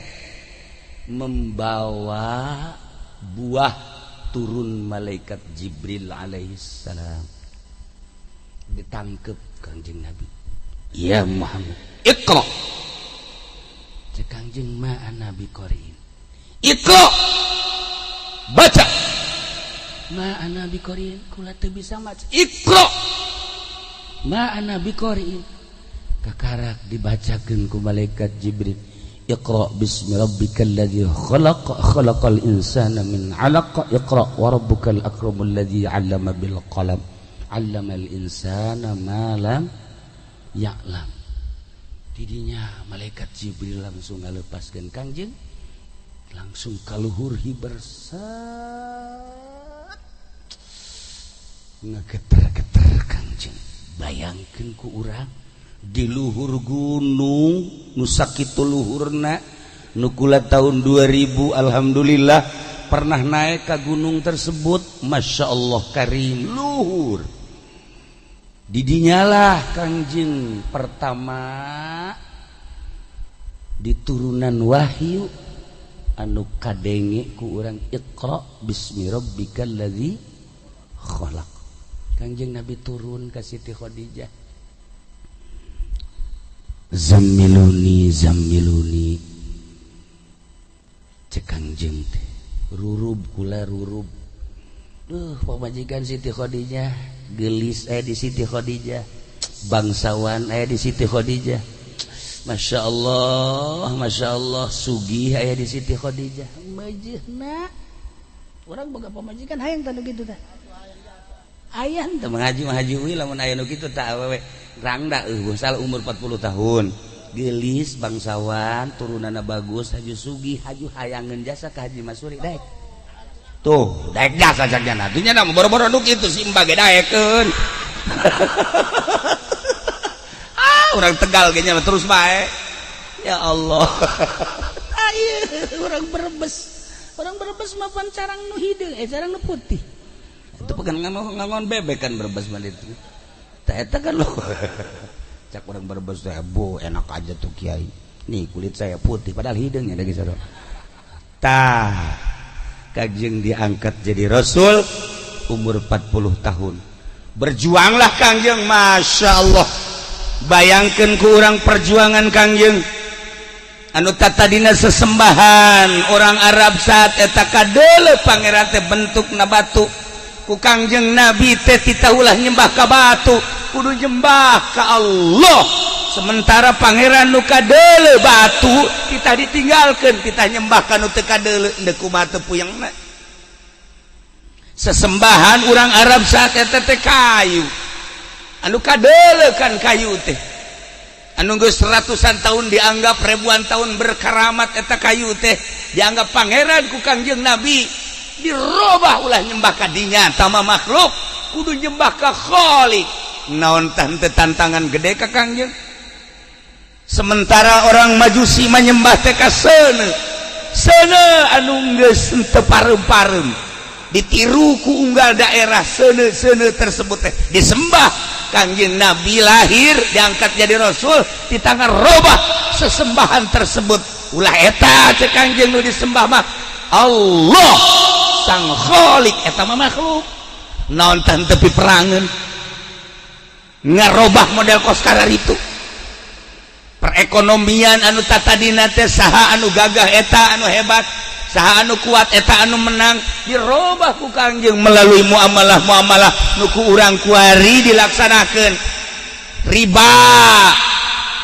membawa buah turun malaikat Jibril alaihissalam. Ditangkep Kangjeng Nabi. Ya Muhammad, iqra. Cek Kangjeng, ma ana biqariin. Iqra. Baca. Ma ana biqariin, kula teu bisa maca. Iqra. Ma ana biqariin. Kakarak dibacakeun ku malaikat Jibril. Iqra bismi rabbikal ladzi khalaq, khalaqal insana min 'alaq, iqra wa rabbukal akramul ladzi 'allama bil qalam, 'allamal insana ma lam ya'lam. Didinya malaikat Jibril langsung ngalepaskeun Kangjeng, langsung kaluhur hiber, set, ngegeter-geter Kangjeng. Bayangkeun ku urang di luhur gunung nu sakitu luhurna, nu kula tahun 2000 alhamdulillah pernah naik ke gunung tersebut. Masya Allah karim, luhur. Didinyalah Kangjeng pertama diturunan wahyu anu kadenge ku urang, iqra bismi rabbikal ladzi khalaq. Kangjeng Nabi turun ka Siti Khadijah, zammiluni zammiluni, cek Kangjeng teh, rurub kula rurub. Duh, pamajikan Siti Khadijah, gelis di Siti Khadijah, bangsawan di Siti Khadijah, Masya Allah, Masya Allah, sugih aya di Siti Khadijah. Majehna urang boga pamajikan hayang tah nu kitu tah. Aya teu mengaji mah haji wi, lamun aya nu kitu tah awewe rangda eueuh salah umur 40 tahun, gelis, bangsawan, turunanna bagus, haju sugih, haju hayangeun jasa ka Haji Masuri, daek tuh, daek jasa caknya atuh nya boro-boro nu kitu si mbah ge daekeun. Ah, orang Tegal ge nya terus bae, ya Allah. Ayo orang Brebes, orang Brebes mah pan carang nu hideung, eh, carang nu putih. Itu pegang ngangon bebek kan Brebes mah itu. Tah eta kan lo cak orang Brebes teh, bu, enak aja tuh kiai nih, kulit saya putih, padahal hideungnya lagi saro. Tah, Kangjeng diangkat jadi rasul umur 40 tahun. Berjuanglah Kangjeng, Masya Allah. Bayangkan ku urang perjuangan Kangjeng anu tatadina sesembahan orang Arab saat eta kadeuleu pangeran teh bentukna batu, ku Kangjeng Nabi teh titah ulah nyembah ka batu, kudu nyembah ka Allah. Sementara pangeran nu kadeuleu batu kita ditinggalkan, kita nyembah ka nu teu kadeuleu, deuk kumaha teu puyengna? Sesembahan orang Arab saat eta teh kayu, anu kadeuleu kan kayu teh, anu geus ratusan tahun dianggap, ribuan tahun berkaramat, eta kayu teh dianggap pangeran, ku Kangjeng Nabi dirobah, ulah nyembah ka dinya tama makhluk, kudu nyembah ka Khalik. Naon tante tantangan gede ka Kangjeng? Sementara orang Majusi menyembah teh ka seuneu, seuneu anu geus teu pareum-pareum, ditiru ku unggal daerah, seuneu-seuneu tersebut teh disembah. Kangjeng Nabi lahir, diangkat jadi rasul, di tangan robah sesembahan tersebut. Ulah eta, cek Kangjeng, nu disembah mah Allah sang Khalik, eta mah makhluk. Naon tepi perangan ngarobah model koskarar itu perekonomian anu tatadina teh saha anu gagah eta anu hebat, saha anu kuat eta anu menang, dirobah ku Kangjeng melalui muamalah muamalah nu ku urang kuari dilaksanakeun, riba.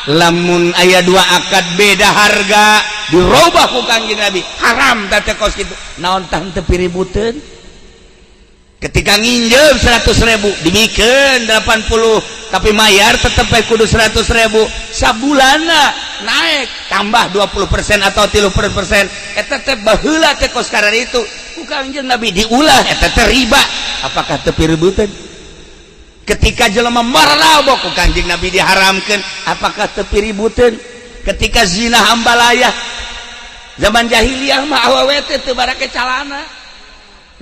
Lamun aya dua akad beda harga, dirobah ku Kangjeng Nabi, haram teh kos kitu. Naon tah teu piributeun? Ketika nginjem 100.000, dibikeun 80, tapi mayar tetep bae kudu 100.000. Sabulana naik tambah 20% atau 30%, eta teh baheula teh kos itu ku Kangjeng Nabi diulah, eta teh riba. Apakah teu piributeun? Ketika jelema marabok, ku Kangjeng Nabi diharamkeun. Apakah teu piributeun? Ketika zina hambalayah, zaman jahiliyah mah awewe teh teu barake calana,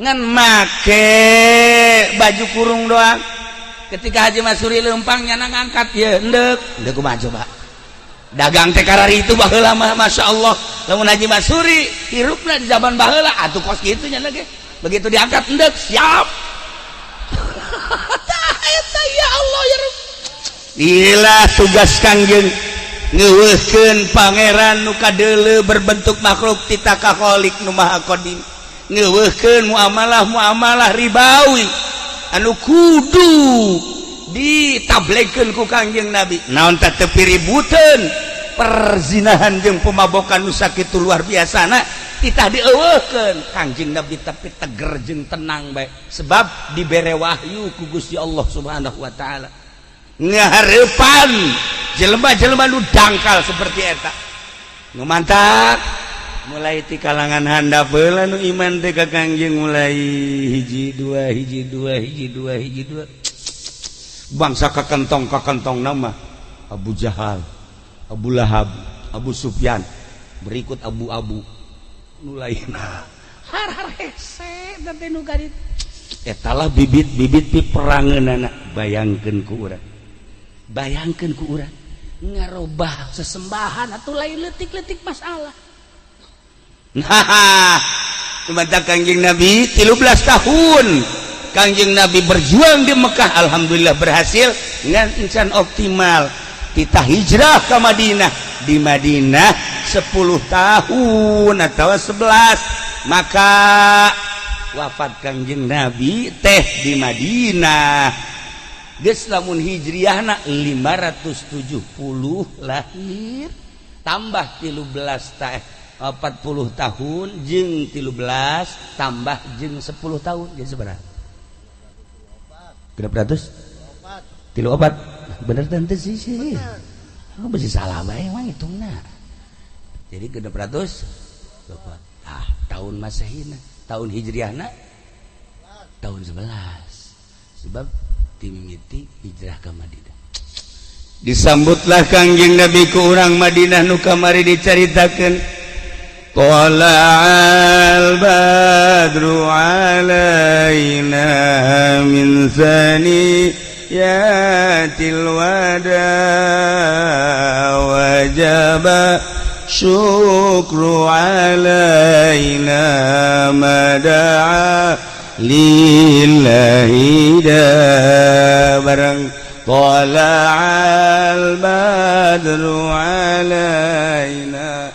ngan make baju kurung doang. Ketika Haji Masuri lempang, nyana ngangkat ya endek endek, kumaha coba dagang teh karari itu baheula mah? Masya Allah, lamun Haji Masuri hirupna di zaman baheula atuh kos kitu nya ge, begitu diangkat endek siap. Tah eta, ya Allah ya Rabb. Gila, tugas Kangjeng ngeuweuhkeun pangeran nu kadeuleu berbentuk makhluk tita ka Khalik nu Maha Qadim, ngeuweuhkeun muamalah muamalah ribawi anu kudu ditablekeun ku Kangjeng Nabi. Naon tah teu piributeun? Perzinahan jeung pemabokan nu sakitu luar biasana titah dieuweuhkeun Kangjeng Nabi, tapi teger jeung tenang bae sebab dibere wahyu ku Gusti Allah Subhanahu wa taala. Ngahareupan jelema-jelema nu dangkal seperti eta nu mantak mulai ti kalangan handap heula nu iman teh ka Kangjeng, mulai hiji dua, hiji dua, hiji dua, hiji dua, bangsa kakentong kakentong nama Abu Jahal, Abu Lahab, Abu Sufyan, berikut Abu-abu nu lainna. Har har hese teh nu garit. Etalah bibit-bibit piperangeunana. Bayangkeun ku urang, bayangkeun ku urang. Ngarobah sesembahan atau lain letik-letik masalah. Nah, sementara Kangjeng Nabi 13 tahun Kangjeng Nabi berjuang di Mekah, alhamdulillah berhasil ngan encan optimal. Kita hijrah ke Madinah, di Madinah 10 tahun atau 11, maka wafat Kangjeng Nabi teh di Madinah. Geus lamun hijriahna 570 lahir, tambah 13 teh 40 tahun, jeung 13 tambah jeung 10 tahun, jadi seberapa? 600 tilu opat. Bener tante sih sih. Oh, masih salah bae emang hitungna. Jadi 604. Ah, tahun Masehina, tahun Hijriahna tahun 11. Sebab timimiti hijrah ke Madinah. Disambutlah Kangjeng Nabi ku urang Madinah nu kamari dicaritakeun. Thala'al badru alaina min thaniyatil wada, wajaba syukru alaina ma da'a lillahi da. Barang Thala'al badru alaina.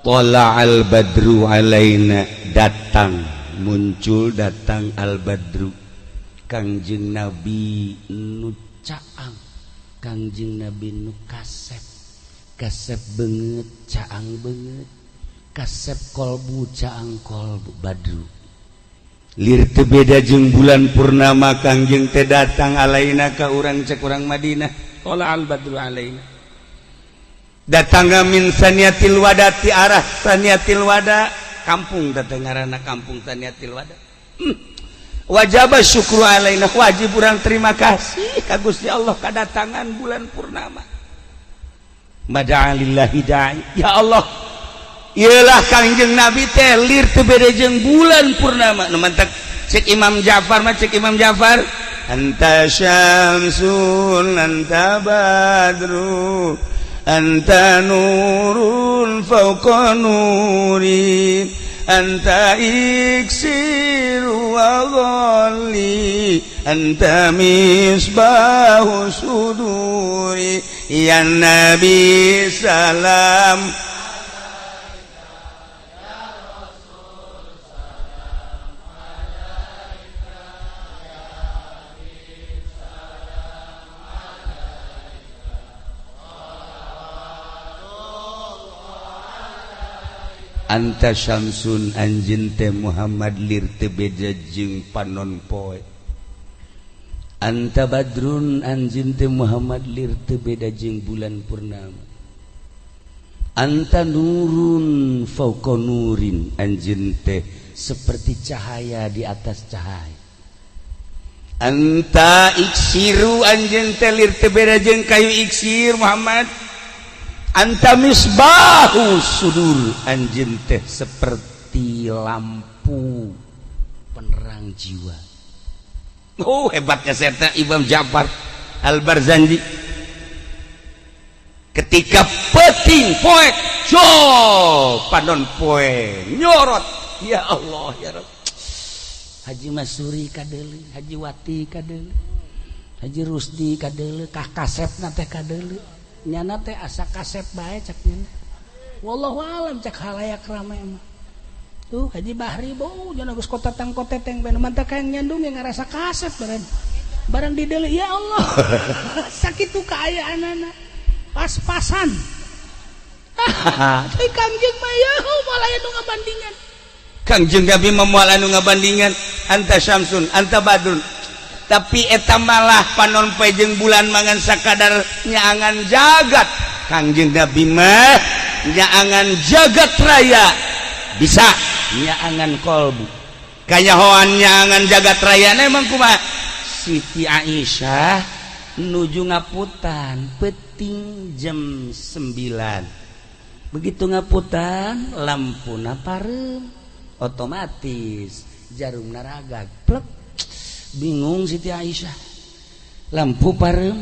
Thala'al badru alaina, datang, muncul, datang al badru, Kangjeng Nabi nu caang, Kangjeng Nabi nu kasep, kasep banget, caang banget, kasep kolbu, caang kolbu. Badru lir teu beda jeung bulan purnama. Kangjeng teh datang alaina ka urang, cek urang Madinah. Thala'al badru alaina, datang min saniyatil wada, ti arah saniyatil wada, kampung datang ngaranna kampung saniyatil wada. Wajaba syukru alaina, wajib urang terima kasih ka Gusti Allah kedatangan bulan purnama. Mada'alillahi da'i, ya Allah, iyalah Kangjeng Nabi teh lir teu beda jeung bulan purnama. Nu mantak cek Imam Ja'far mah, cek Imam Ja'far, anta syamsun, anta badru, anta nurun fawqa nuri. Anta iksiru wa ghalli, anta misbahu suduri, ya Nabi salam. Anta syamsun, anjeun teh Muhammad lir teu beda jeung panon poe. Anta badrun, anjeun teh Muhammad lir teu beda jeung bulan purnama. Anta nurun fauqa nurin, anjeun teh seperti cahaya di atas cahaya. Anta iksiru, anjeun teh lir teu beda jeung kayu iksir Muhammad. Anta misbahu sudur, anjeun teh seperti lampu penerang jiwa. Oh, hebatnya saya Imam Ja'far Al-Barzanji ketika peting poek jo panon poe nyorot. Ya Allah, ya Rabb. Haji Masuri kadeuleu, Haji Wati kadeuleu, Haji Rusdi kadeuleu, kah kasepna teh kadeuleu. Nyana teh asa kasep bae cak nyana, wallahu alam, cak halayak rame mah. Tuh Haji Bahri bau jangan geus kotatang koteteng bae, mantak kayak nyandung yang ngarasa kasep barang barang di deuleu. Ya Allah, sakitu kaayaanana pas-pasan. Tapi Kangjeng mah ya moal aya nu ngabandingan. Kangjeng Nabi mah moal anu ngabandingan. Anta syamsun, anta badrun, tapi eta malah panon poe jeung bulan mangan sakadar nyaangan jagat. Kangjeng Nabi mah nyaangan jagat raya, bisa nyaangan kolbu, kanyahoan nyaangan jagat raya. Emang kumaha? Siti Aisyah nuju ngaputan peting jam 9. Begitu ngaputan, lampuna pareum, otomatis jarum ragag plek. Bingung Siti Aisyah, lampu pareum,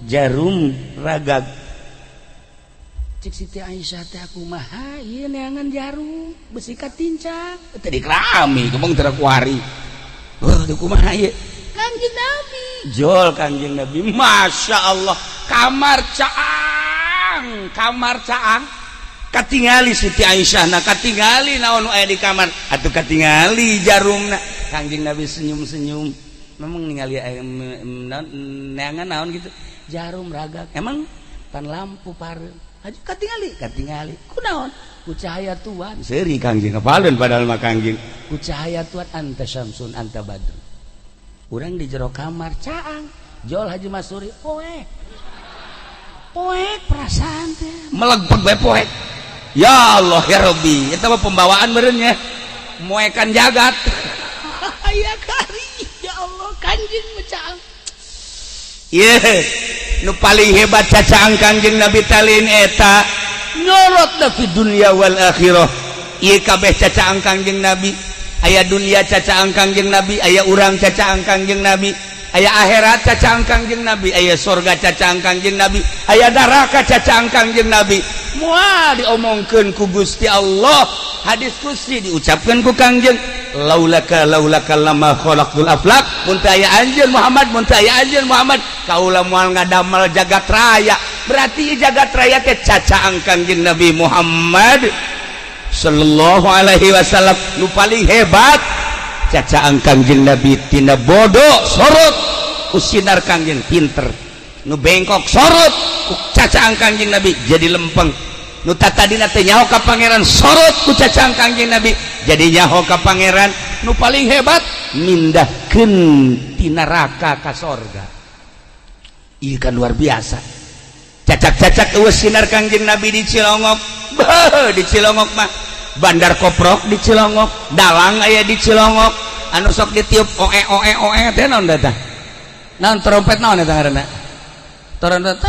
jarum ragag. Cik Siti Aisyah teh, aku mah ieu neangan jarum besi katincak tadi kerami kemong teu kuari. Wah, kumaha ieu? Kangjeng Nabi jol, Kangjeng Nabi, Masya Allah, kamar caang, kamar caang, katingali Siti Aisyah. Nah, katingali naon aya di kamar atuh, katingali jarumna. Kangjeng Nabi senyum-senyum, memang ningali neangan naon gitu, jarum ragag. Emang pan lampu pareum aju, katingali, katingali kunaon? Ku cahaya Tuhan. Seuri Kangjeng, apaleun padahal mah Kangjeng ku cahaya Tuhan. Anta syamsun, anta badrun. Urang di jero kamar caang, jol Haji Masuri, poek poek, perasaan teh melegpeg bae poek. Ya Allah, ya Rabbi, eta mah pembawaan meureun nya, moekan jagat. Ya kari, ya Allah, Kanjeng caang. Ye, nu paling hebat cacaang Kangjeng Nabi talin eta nyorot da fi dunya wal akhirah. Ieu kabeh cacaang Kangjeng Nabi. Aya dunia cacaang Kangjeng Nabi, aya urang cacaang Kangjeng Nabi, aya akhirat cacaang Kangjeng Nabi, aya sorga cacaang Kangjeng Nabi, aya neraka cacaang Kangjeng Nabi. Moal diomongkeun ku Gusti Allah, hadis qudsi diucapkeun ku Kangjeng, laulaka laulaka lama khalaqtul aflak. Mun teu aya anjeun Muhammad, mun teu aya anjeun Muhammad, kaula moal ngadamel jagat raya. Berarti jagat raya teh cacaang Kangjeng Nabi Muhammad sallallahu alaihi wasallam. Nu paling hebat cacaang Kangjeng Nabi, tina bodoh sorot ku sinar Kangjeng pinter, nu bengkok sorot ku cacaang Kangjeng Nabi jadi lempeng, nu tadina teu nyaho ka Pangeran sorot ku cacaang Kangjeng Nabi jadi nyaho ka Pangeran. Nu paling hebat mindahkeun ti neraka ka sorga. Ieu kan luar biasa. Cacak-cacak eueuh sinar Kangjeng Nabi di Cilongok. Beuh, di Cilongok mah Bandar Koprok di Cilongok, dalang aya di Cilongok, anu sok ditiup oe oe oe teh naon tah? Naon trompet, naon eta ngaranna? Trompet.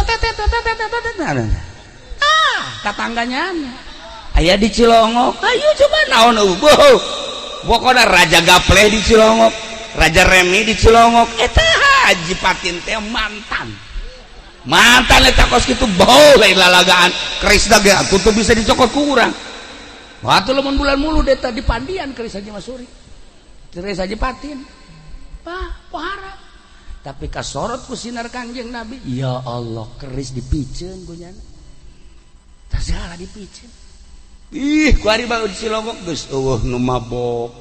Ah, tatangganya aya di Cilongok. Ayo coba, naon eueuh? Pokokna Raja Gapleh di Cilongok, Raja Remi di Cilongok. Eta Haji Patin teh mantan mantan eta kos kitu, bau lain lalagaan. Keris ge atuh teu bisa dicokot ku urang. Waktu lamun bulan mulud eta di pandian keris Haji Masuri, keris Haji Patin. Pak, pohara. Tapi kasorot ku sinar Kangjeng Nabi. Ya Allah, keris dipiceun ku nyana. Tah segala dipiceun. Ih, ku ari bae Cilongok geus eueuh nu mabok.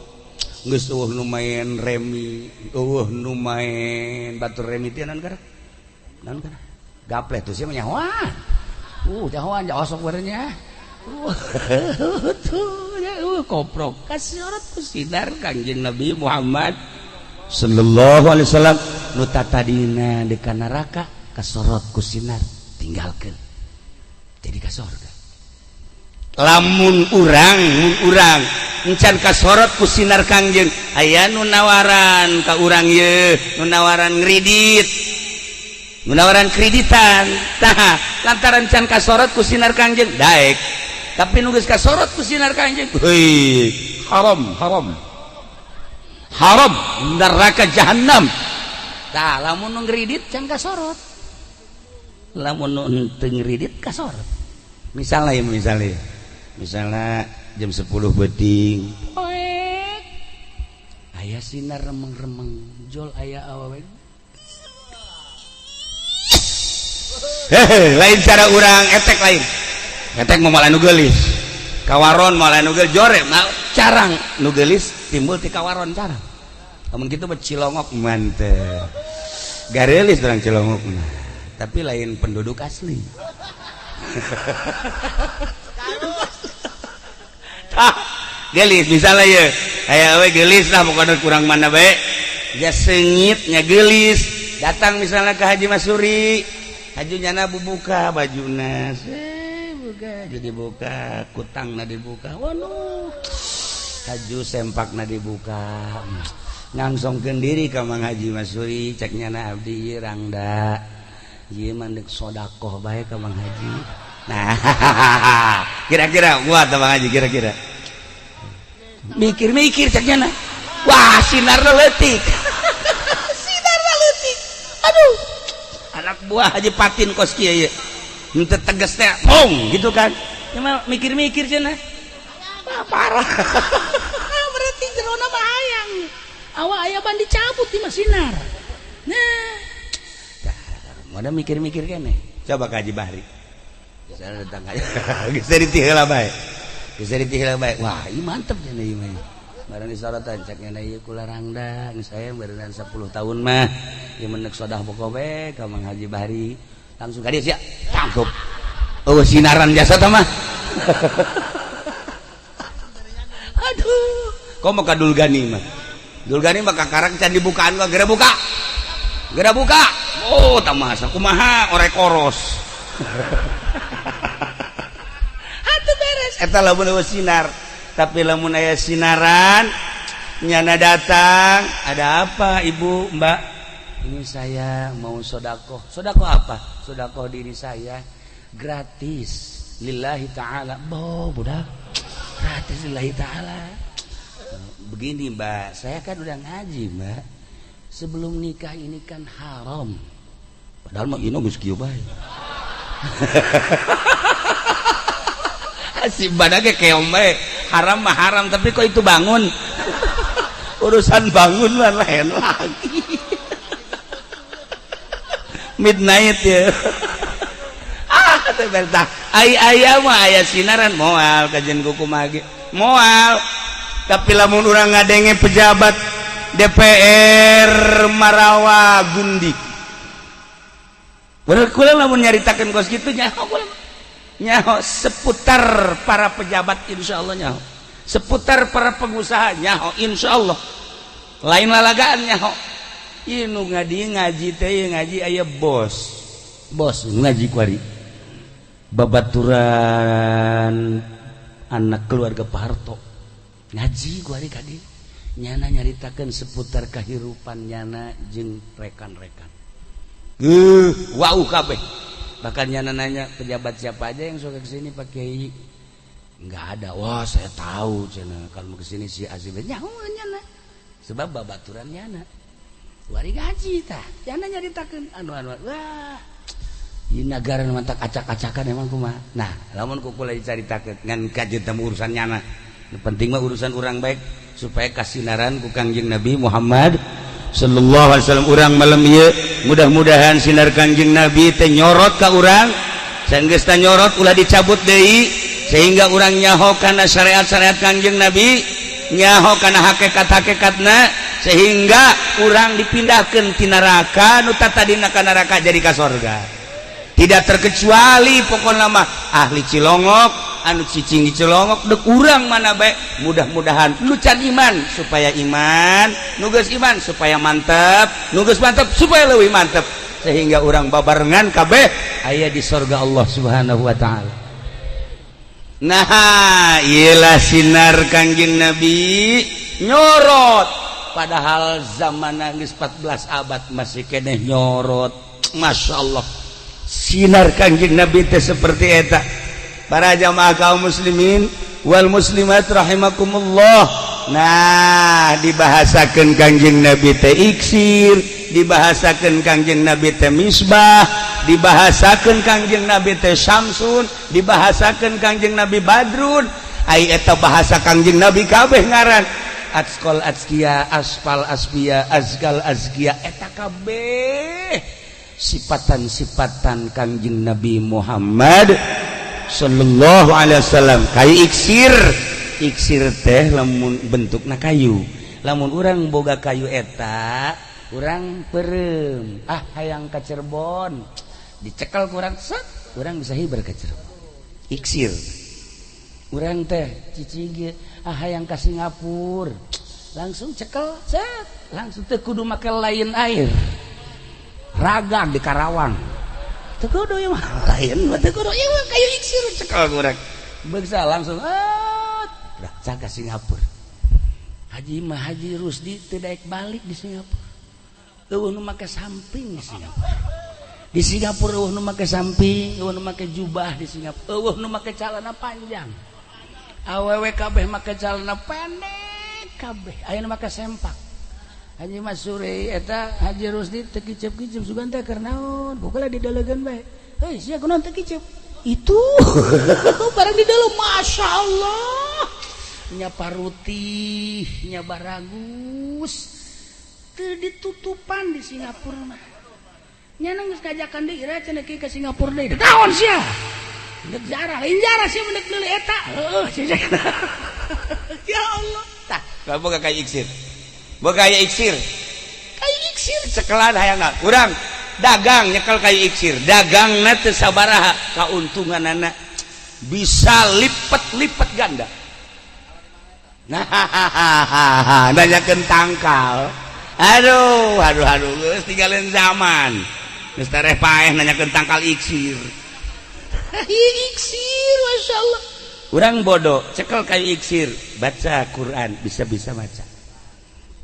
Geus eueuh nu main remi, eueuh nu main batur remi teh naon kana? Naon kana? Gapleh tuh sia mah nyahoan. Nyahoan osok barenya. Tuh, ya, koprok kasorot ku sinar Kangjeng Nabi Muhammad sallallahu alaihi wasallam nu tatadina di neraka kasorot ku sinar tinggalkeun jadi ka sorga. Lamun urang mun urang encan kasorot ku sinar Kangjeng, aya nu nawaran ka urang ye, nu nawaran ngredit, nu nawaran kreditan, tah lantaran can kasorot ku sinar Kangjeng daek. Tapi nu geus kasorot ku sinar Kangjeng, heuy, haram haram haram, neraka jahanam. Tah lamun nu ngredit can kasorot, lamun nu henteu ngredit kasorot. Misalnya ya, misalnya misalnya jam 10 peuting Poek. Aya sinar remeng-remeng jol, aya awewe. Hehe, lain cara urang etek, lain etek mau malah nu geulis kawaron, malah nu geulis jore carang nu geulis timbul ti kawaron carang. Lamun kitu mah Cilongok mantep, garelis orang Cilongok mah, tapi lain penduduk asli. Tah geulis misalnya ya, aya we geulis lah pokoknya kurang mana bae ya seungitnya geulis datang misalnya ke Haji Masuri. Haji nyana bubuka bajuna, buka jadi buka kutangna dibuka, waduh haju sempakna dibuka, ngangsongkeun diri ka Mang Haji Masuri. Cek nyana, abdi ieu rangda ieu mah deuk sodakoh bae ka Mang Haji. Nah, kira-kira kuat Mang Haji, kira-kira mikir-mikir cek nyana, wah sinarna leutik, sinarna leutik, aduh anak buah Haji Patin kos kieu ieu henteu tegas teh pong gitu kan. Cuma mikir-mikir cenah, wah parah. Berarti jerona mah hayang. Awak aya ban dicabut di mah sinar. Nah, mana mikir-mikir kene. Coba ka Haji Bahri. Misalnya datang aja. Geus ditiheula bae. Geus ditiheula bae. Wah, ieu mantep cenah ieu mah. Barang disorotan cek nyana ieu kula rangda, geus saya berenang 10 tahun mah. Ieu menek sodah pokok bae ka Mang Haji Bahri. Langsung ka dieu sia. Tangkup. Oh, sinaran jasa tah mah. Aduh, kok mau ka Dulgani mah. Dulgani mah kakarak can dibukaan mah geura buka. Geura buka. Oh, tamasa kumaha orek koros. Atuh beres. Eta lamun eueuh sinar. Tapi lamun aya sinaran nyana datang, ada apa Ibu, Mbak? Ini saya mau sodakoh. Sodakoh apa? Sodakoh diri saya gratis lillahi ta'ala. Bo, budak. Gratis lillahi ta'ala. Begini Mbak, saya kan udah ngaji Mbak. Sebelum nikah ini kan haram. Padahal mah ino geus kieu bae. Si badak ge keong bae. Haram mah haram, tapi kok itu bangun. Urusan bangun mah lain lagi. Midnight ya. Ah, teh bertah. Ai aya mah aya sinaran moal kajian kuku mage. Moal. Tapi lamun urang ngadenge pejabat DPR Marawa Gundik. Bener kula lamun nyaritakeun kos kitu nyaho kula. Nyaho seputar para pejabat insyaallah nyaho. Seputar para pengusaha nyaho insyaallah. Lain lalagaan nyaho. Ieu nu ngaji ngaji teh ieu ngaji aya bos. Bos ngaji kuari. Babaturan anak keluarga Pak Harto. Ngaji kuari ka dieu. Nyana nyaritakeun seputar kehidupan nyana jeung rekan-rekan. Wow kabeh. Bahkan nyana nanya pejabat siapa aja yang suka kesini Pak Kiai? Enggak ada. Wah, saya tahu cenah kalau mau kesini si Azib nyaho nyana. Sebab babaturan nyana. Wari gaji tah. Nyana nyaritakeun anu-anu. Wah. Ieu nagara nu mantak acak-acakan emang kumaha. Nah, lamun ku kula dicaritakeun ngan kajeun teh urusan nyana. Nu penting mah urusan urang baik supaya kasinaran ku Kangjeng Nabi Muhammad sallallahu alaihi wasallam. Urang malam ieu mudah-mudahan sinar Kangjeng Nabi teh nyorot ka urang. Sanggeus teh nyorot, ulah dicabut deui, sehingga urang nyaho kana syariat-syariat Kangjeng Nabi, nyaho kana hakikat-hakikatna, sehingga urang dipindahkan ti neraka nu tadina ka neraka jadi ka sorga. Tidak terkecuali pokokna mah ahli Cilongok anu cicing di Cilongok, dek urang mana baik, mudah-mudahan nu can iman supaya iman, nu geus iman supaya mantep, nu geus mantep supaya lebih mantep, sehingga urang babarengan kabeh aya di sorga Allah Subhanahu wa Ta'ala. Nah, iyalah sinar Kangjeng Nabi nyorot, padahal zaman geus 14 abad masih keneh nyorot. Masya Allah, sinar Kangjeng Nabi teh seperti eta. Para jamaah kaum muslimin wal muslimat rahimakumullah. Nah, dibahasakan Kangjeng Nabi teh iksir, dibahasakan Kangjeng Nabi teh misbah, dibahasakan Kangjeng Nabi teh syamsun, dibahasakan Kangjeng Nabi badrun. Ai eta bahasa Kangjeng Nabi kabeh ngaran atqal adzkiya, asfal asfiya, azkal azkiya, eta kabeh sifatan-sifatan Kangjeng Nabi Muhammad sallallahu alaihi wasallam. Kayu iksir, iksir teh lamun bentukna kayu, lamun urang boga kayu eta, urang perem, ah, hayang ka Cirebon, dicekel kurang set, urang bisa hiber ke Cirebon. Iksir urang teh cicing ge, ah, hayang ka Singapura, langsung cekel set, langsung teu kudu make lain air ragang di Karawang, teu kudu ieu mah, lain mah teu kudu ieu mah. Kayu iksir cekel kurang beksa, langsung ah dah ka Singapura. Haji mah, Haji Rusdi teu daek balik di Singapura. Euweuh nu make samping di Singapura. Di Singapura euweuh nu make samping, euweuh nu make jubah di Singapura, euweuh nu make celana panjang. Awewe kabeh make celana pendek kabeh, aya nu make sempak. Haji Mas Sure eta, Haji Rusdi teu kicep-kicep, sugan teh keur naon? Pokoknya didelegeun bae. Heuy, sia kunaon teu kicep? Itu barang di dalam, Masya Allah, nya parutih, nya baragus, teu ditutupan di Singapura mah. Nya geus ngajakan deui ira cenah ke Singapura deui. Naon sia? Dek jarah, lain jarah sia, mendek meuli eta. Heuh, ya Allah. Tah, boga kayu iksir. Boga kayu iksir. Kayu iksir cekelan hayangna. Urang dagang nyekel kayu iksir, dagangna teu sabaraha, kauntunganana bisa lipet-lipet ganda. Nah, nanyakeun tangkal. Aduh, aduh, aduh, geus tinggalin zaman. Geus tereh paeh nanyakeun tangkal iksir. Iksir, Masya Allah. Urang bodoh, cekel kayu iksir, baca Quran, bisa-bisa baca.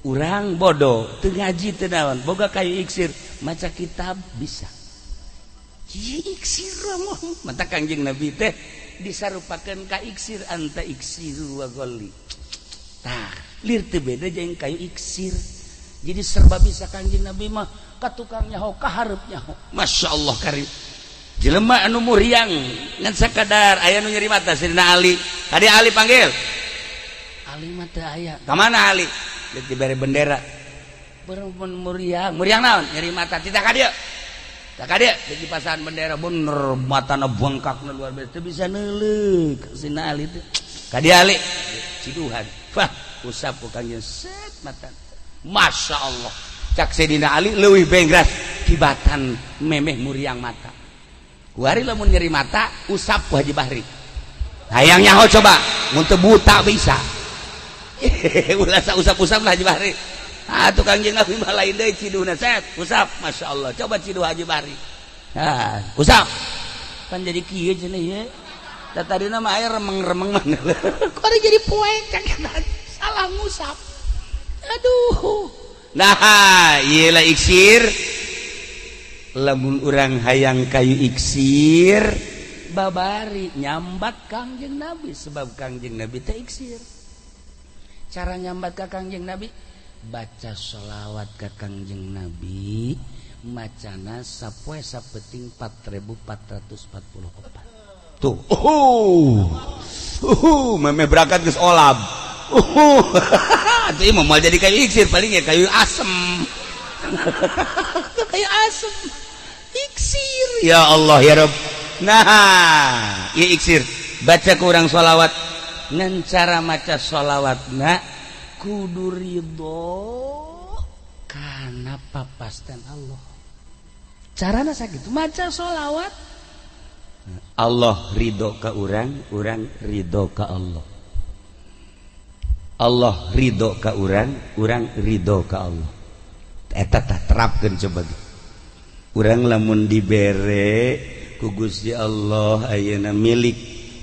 Urang bodoh, teu ngaji teu naon, boga kayu iksir, maca kitab bisa. Iksir mata Kangjeng Nabi teh disarupakeun ka iksir, anta iksiru wa ghalli. Tah, lir teu beda jeung kayu iksir. Jadi serba bisa Kangjeng Nabi mah, ka tukang nyaho, ka hareup nyaho. Masya Allah karim. Jelema anu muriang ngan sakadar aya nu nyeri mata, Sidina Ali. Tadi Ali panggil. Ali mah teu aya. Ka mana Ali? Deuk dibere bendera. Berempun muriang, muriang naon? Nyeri mata. Tita ka dieu. Tak ka dieu, deuk dipasangan bendera, bener matana bengkakna luar biasa, teu bisa neuleuk Sidina Ali teh. Ka dieu Ali. Ciduhan. Wah, usap ku Kangjeng set mata. Masya Allah. Cak Sidina Ali leuwih bengras kibatan memeh muriang mata. Kuari lamun nyeri mata usap ku Haji Bahri. Hayang nyaho coba, mun teu buta bisa. Ulah usap-usap lah Haji Bahri. Ah, tukang jeung Nabi mah lain deui, ciduhna set, usap, Masya Allah. Coba ciduh Haji Bahri. Ah, usap. Pan jadi kieu cenah ieu. Da tadina mah aya remeng-remeng mah. Kok jadi poek cak salah ngusap. Aduh. Nah, ieu lah iksir. Lamun urang hayang kayu iksir, babari nyambat Kangjeng Nabi, sebab Kangjeng Nabi teh iksir. Cara nyambat ka Kangjeng Nabi, baca sholawat ka Kangjeng Nabi. Macana sapoe sapeting 4444 tuh. Oh, meme berangkat geus olab. Atuh mah moal jadi kayu iksir, paling ya kayu asem. Kayu asem iksir. Ya Allah, ya Rob. Nah, ieu iksir baca ku urang sholawat, ngan cara maca sholawatna kudu ridho kana papasten Allah. Carana sakitu maca sholawat, Allah ridho ka urang, urang ridho ka Allah. Allah ridho ka urang, urang ridho ka Allah. Eta tah terapkeun coba. Urang lamun dibere ku Gusti Allah ayeuna milik,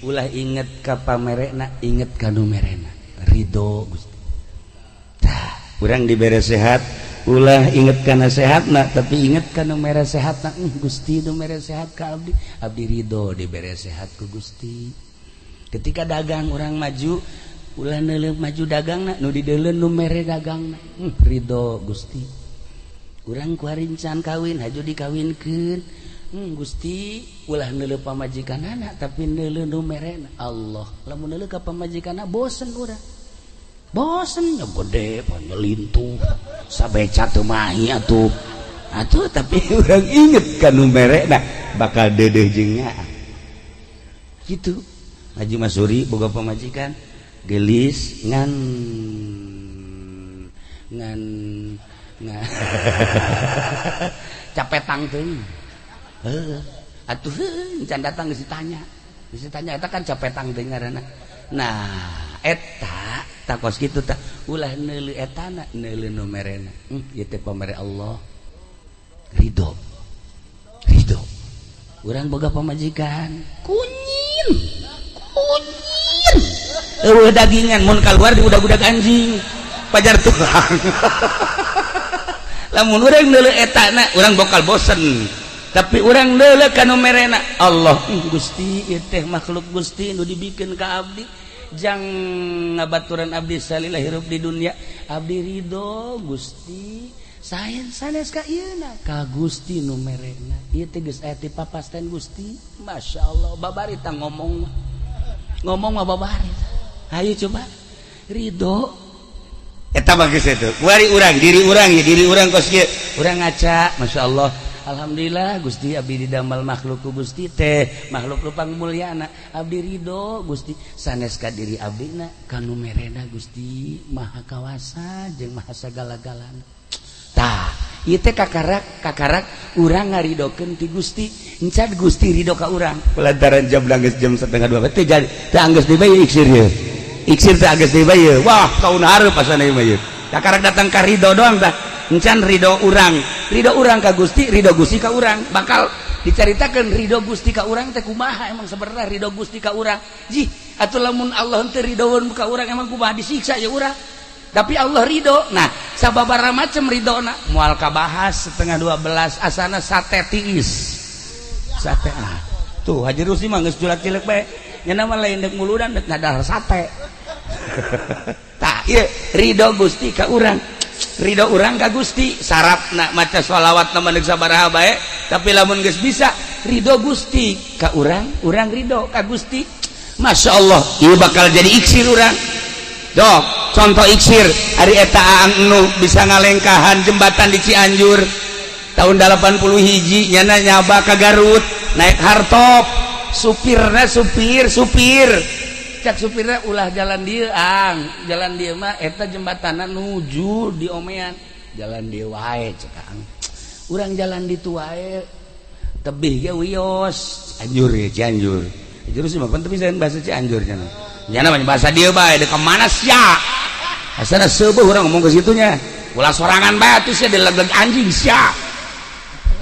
ulah inget ka pamerena, inget ka nu merena. Ridho Gusti. Tah, urang dibere sehat, ulah inget kana sehatna, tapi inget ka nu mere sehatna. Gusti nu mere sehat ka abdi, abdi ridho dibere sehat ku Gusti. Ketika dagang urang maju, ulah neuleuh maju dagangna, nu dideuleu nu mere dagangna. Ridho Gusti. Urang kuari can kawin, haju dikawinkeun. Gusti, ulah neuleuh pamajikanana, tapi neuleuh nu merena, Allah. Lamun neuleuh ka pamajikanna, bosen urang, bosen nya, gede panyelintuh sabeca teu mahi atuh atuh. Tapi urang inget ka nu merena, bakal deudeuh jeung nyaah kitu. Haji Masuri boga pamajikan gelis, ngan ngan ngan capetang teuing. Heuh atuh, heuh can datang geus ditanya, geus ditanya eta kan capetang teuing ngaranna. Nah, eta takos kitu tah, ulah neuleuh etana, neuleuh nu merena. Ieu teh pamere Allah. Ridho, ridho. Urang boga pamajikan kunyin kunyin, eueuh dagingan, mun kaluar di udag-udag anjing pajar tulang. Lamun urang neuleuh etana, urang bakal bosen. Tapi urang neuleuh ka nu merena, Allah. Gusti, ieu teh makhluk Gusti nu dibikeun ka abdi jang ngabaturan abdi salila hirup di dunia. Abdi ridho Gusti. Saen sanes ka ieuna, ka Gusti nu merena. Ieu teh geus aya ti papasten Gusti. Masya Allah, babari tah ngomong mah, ngomong mah babari. Ayo coba ridho eta mah geus itu. Kuari urang diri urang ya, diri urang kos kieu. Urang ngaca, Masya Allah, alhamdulillah Gusti, abdi didamel makhluk ku Gusti teh makhluk lupang mulyana. Abdi ridho Gusti, sanes ka diri abdina, ka nu merena. Gusti Maha Kawasa jeung Maha sagala-galana. Tah, ieu teh kakarak kakarak urang ngaridokeun ti Gusti, encan Gusti ridho ka urang. Lantaran jam geus jam 1.30 teh jadi teh anggeus deui bae iksir ye. Iksir teh anggeus deui bae. Wah, tahun hareup asana ieu mah ieu. Kakarak datang ka ridho doang tah. Encan ridho urang, ridho urang ka Gusti, ridho Gusti ka urang. Bakal dicaritakeun ridho Gusti ka urang teh kumaha. Emang sebenarnya ridho Gusti ka urang jih atuh, lamun Allah teu ridhoeun ka urang emang kumaha? Disiksa ya urang. Tapi Allah ridho. Nah, sababaraha macem ridhona moal kabahas 11.30. Asana sate tiis, sate. Ah, tuh Haji Rusdi mah geus julak cilek bae nya, mah lain dek muludan, dek ngadahar sate. Tah, ieu ridho Gusti ka urang, ridho urang ka Gusti. Sarapna maca sholawat na deuk sabaraha bae, tapi lamun geus bisa ridho Gusti ka urang, urang ridho ka Gusti, Masya Allah, ieu bakal jadi iksir urang. Dok, contoh iksir hari eta Aang nu bisa ngalengkahan jembatan di Cianjur tahun 80 hiji, nyana nyaba ke Garut naik hartop. Supirna supir supir, cak supirna, "Ulah jalan dia, Ang, jalan dia mah eta jembatan nuju di omean, jalan dia wae." Cek Ang, "Urang jalan ditu wae, tebih ge wios." Cianjur ya, Cianjur. Cianjur sih mah tapi saya bahasa Cianjur nya nya namanya bahasa dia bae. Dek kemana sia? Asana seubeuh urang ngomong ke situnya. "Ulah sorangan bae atuh sia, dilegeg anjing sia."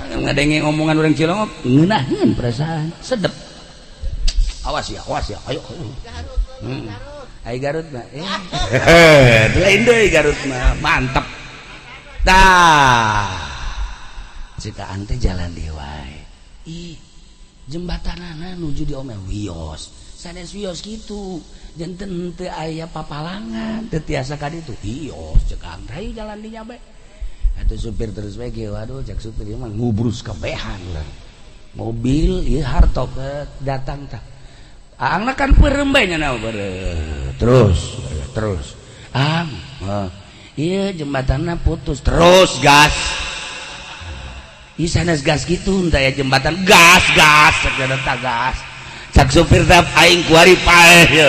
Ngadenge omongan orang Cilongok ngeunaheun perasaan sedep. "Awas ya, awas ya, ayo, ayo." Ai Garut mah eh lain deui, Garut mah mantep. Tah, cika teh jalan deui wae. Ih, jembatanana nuju di ome wios, sanes wios kitu, janten teu aya papalangan, teu tiasa ka ditu. "Ios," cek Ang, "hayu jalan dinya bae." Atuh supir terus bae kieu, waduh, cek supir ieu mah ngubrus kabehan urang. Mobil ieu harto datang tah. Aangna kan peureum bae nya, terus terus. Ang, iya jembatannya putus, terus gas. Ih, sanes gas gitu, entah ya jembatan gas gas, cek gas. Cak supir teh, aing kuari paeh ya.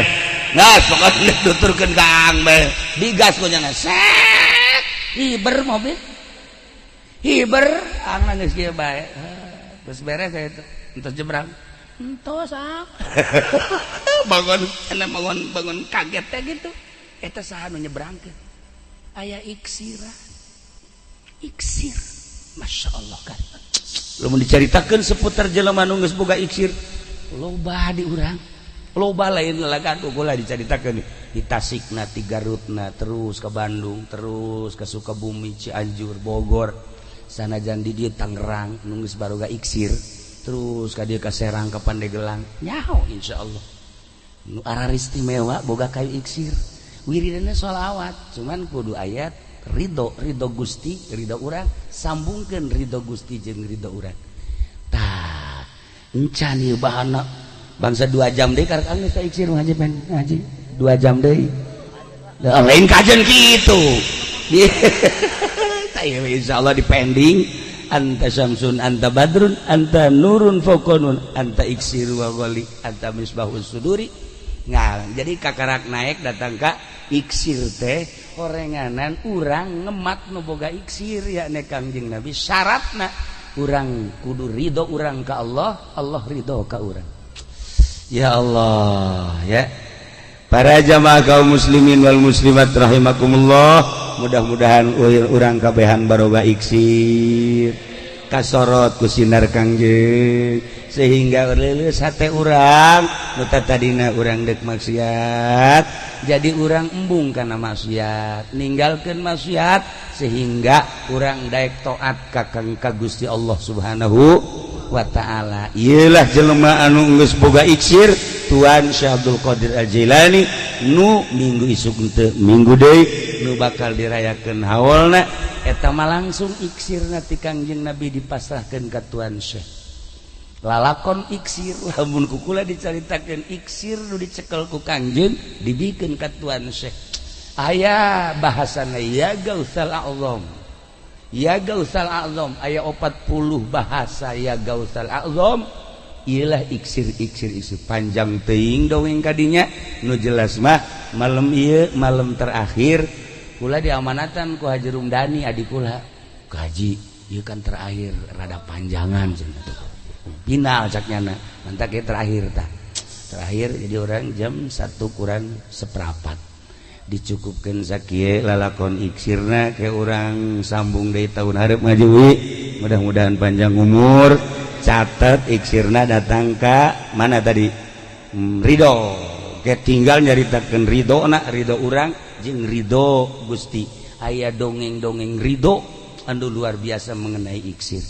Gas pokoknya nuturkeun ka Aang bae. Digas ku nya, set. Hiber mobil. Hiber, Aang geus kieu bae. Terus beres ya itu. Entos jebrang. Entos, ah. Bangun, enak bangun bangun kaget teh gitu. Eta saha nu nyebrangkeun? Aya iksira. Iksir. Masya Allah kan. Lamun dicaritakeun seputar jelema nu geus boga iksir, loba di urang. Loba, lain lalagan kula dicaritakeun di Tasikna, di Garutna, terus ke Bandung, terus ke Sukabumi, Cianjur, Bogor. Sanajan di dieu Tangerang nu geus baroga iksir, terus ka dieu ka Serang, ka Pandeglang. Nyaho insyaallah. Nu istimewa boga kayu iksir, wiridana sholawat, cuman kudu ayat ridho, ridho Gusti, ridho urang, sambungkeun ridho Gusti jeung ridho urang. Tah, encan ieu bahana bangsa 2 jam deui karek geus ka iksir ngaji, pen ngaji 2 jam deui. Lain kajen kitu. Tah, insyaallah di pending. Anta syamsun, anta badrun, anta nurun fawqa nun, anta iksir wa ghali, anta misbahus suduri. Nah, jadi kakarak naik datang ka iksir teh horenganan urang ngemat nu boga iksir, yakni Kangjeng Nabi. Syaratna urang kudu ridho urang ka Allah, Allah ridho ka urang. Ya Allah ya. Para jamaah kaum muslimin wal muslimat rahimakumullah, mudah-mudahan urang kabehan baroga iksir, kasorot ku sinar Kangjeng, sehingga leuleus hate urang. Nu tadina urang dek maksiat, jadi urang embung karena maksiat, ninggalkeun maksiat, sehingga urang daek taat ka Kang ka Gusti Allah Subhanahu wa taala. Iyalah jelema anu geus boga iksir, Tuan Syekh Abdul Qadir Al-Jailani, nu minggu isuk teu minggu deui nu bakal dirayakeun haulna. Eta mah langsung iksirna ti Kangjeng Nabi dipasrahkeun ka Tuan Syekh. Lalakon iksir, lamun ku kula dicaritakeun iksir nu dicekel ku Kangjeng dibikeun ka Tuan Syekh, aya bahasana ya Gausal A'zam, ya Gausal A'zam, aya 40 bahasa ya Gausal A'zam. Iyalah iksir iksir iksir, panjang teuing dongeng kadinya. Nu jelas mah malam ieu malam terakhir kula diamanatan ku Haji Rumdani, adik kula, kaji ieu kan terakhir, rada panjangan cenah tuh, final cak nyana. Mantak ieu terakhir tah, terakhir. Jadi orang jam 1 kurang seperempat dicukupkan sakieu lalakon iksirna, ke urang sambung dari tahun hareup maju. Mudah-mudahan panjang umur. Catat, iksirna datang ka mana tadi? Ridho ke tinggal nyaritakeun ridho na, ridho urang jeung ridho Gusti. Aya dongeng-dongeng ridho anu luar biasa mengenai iksir.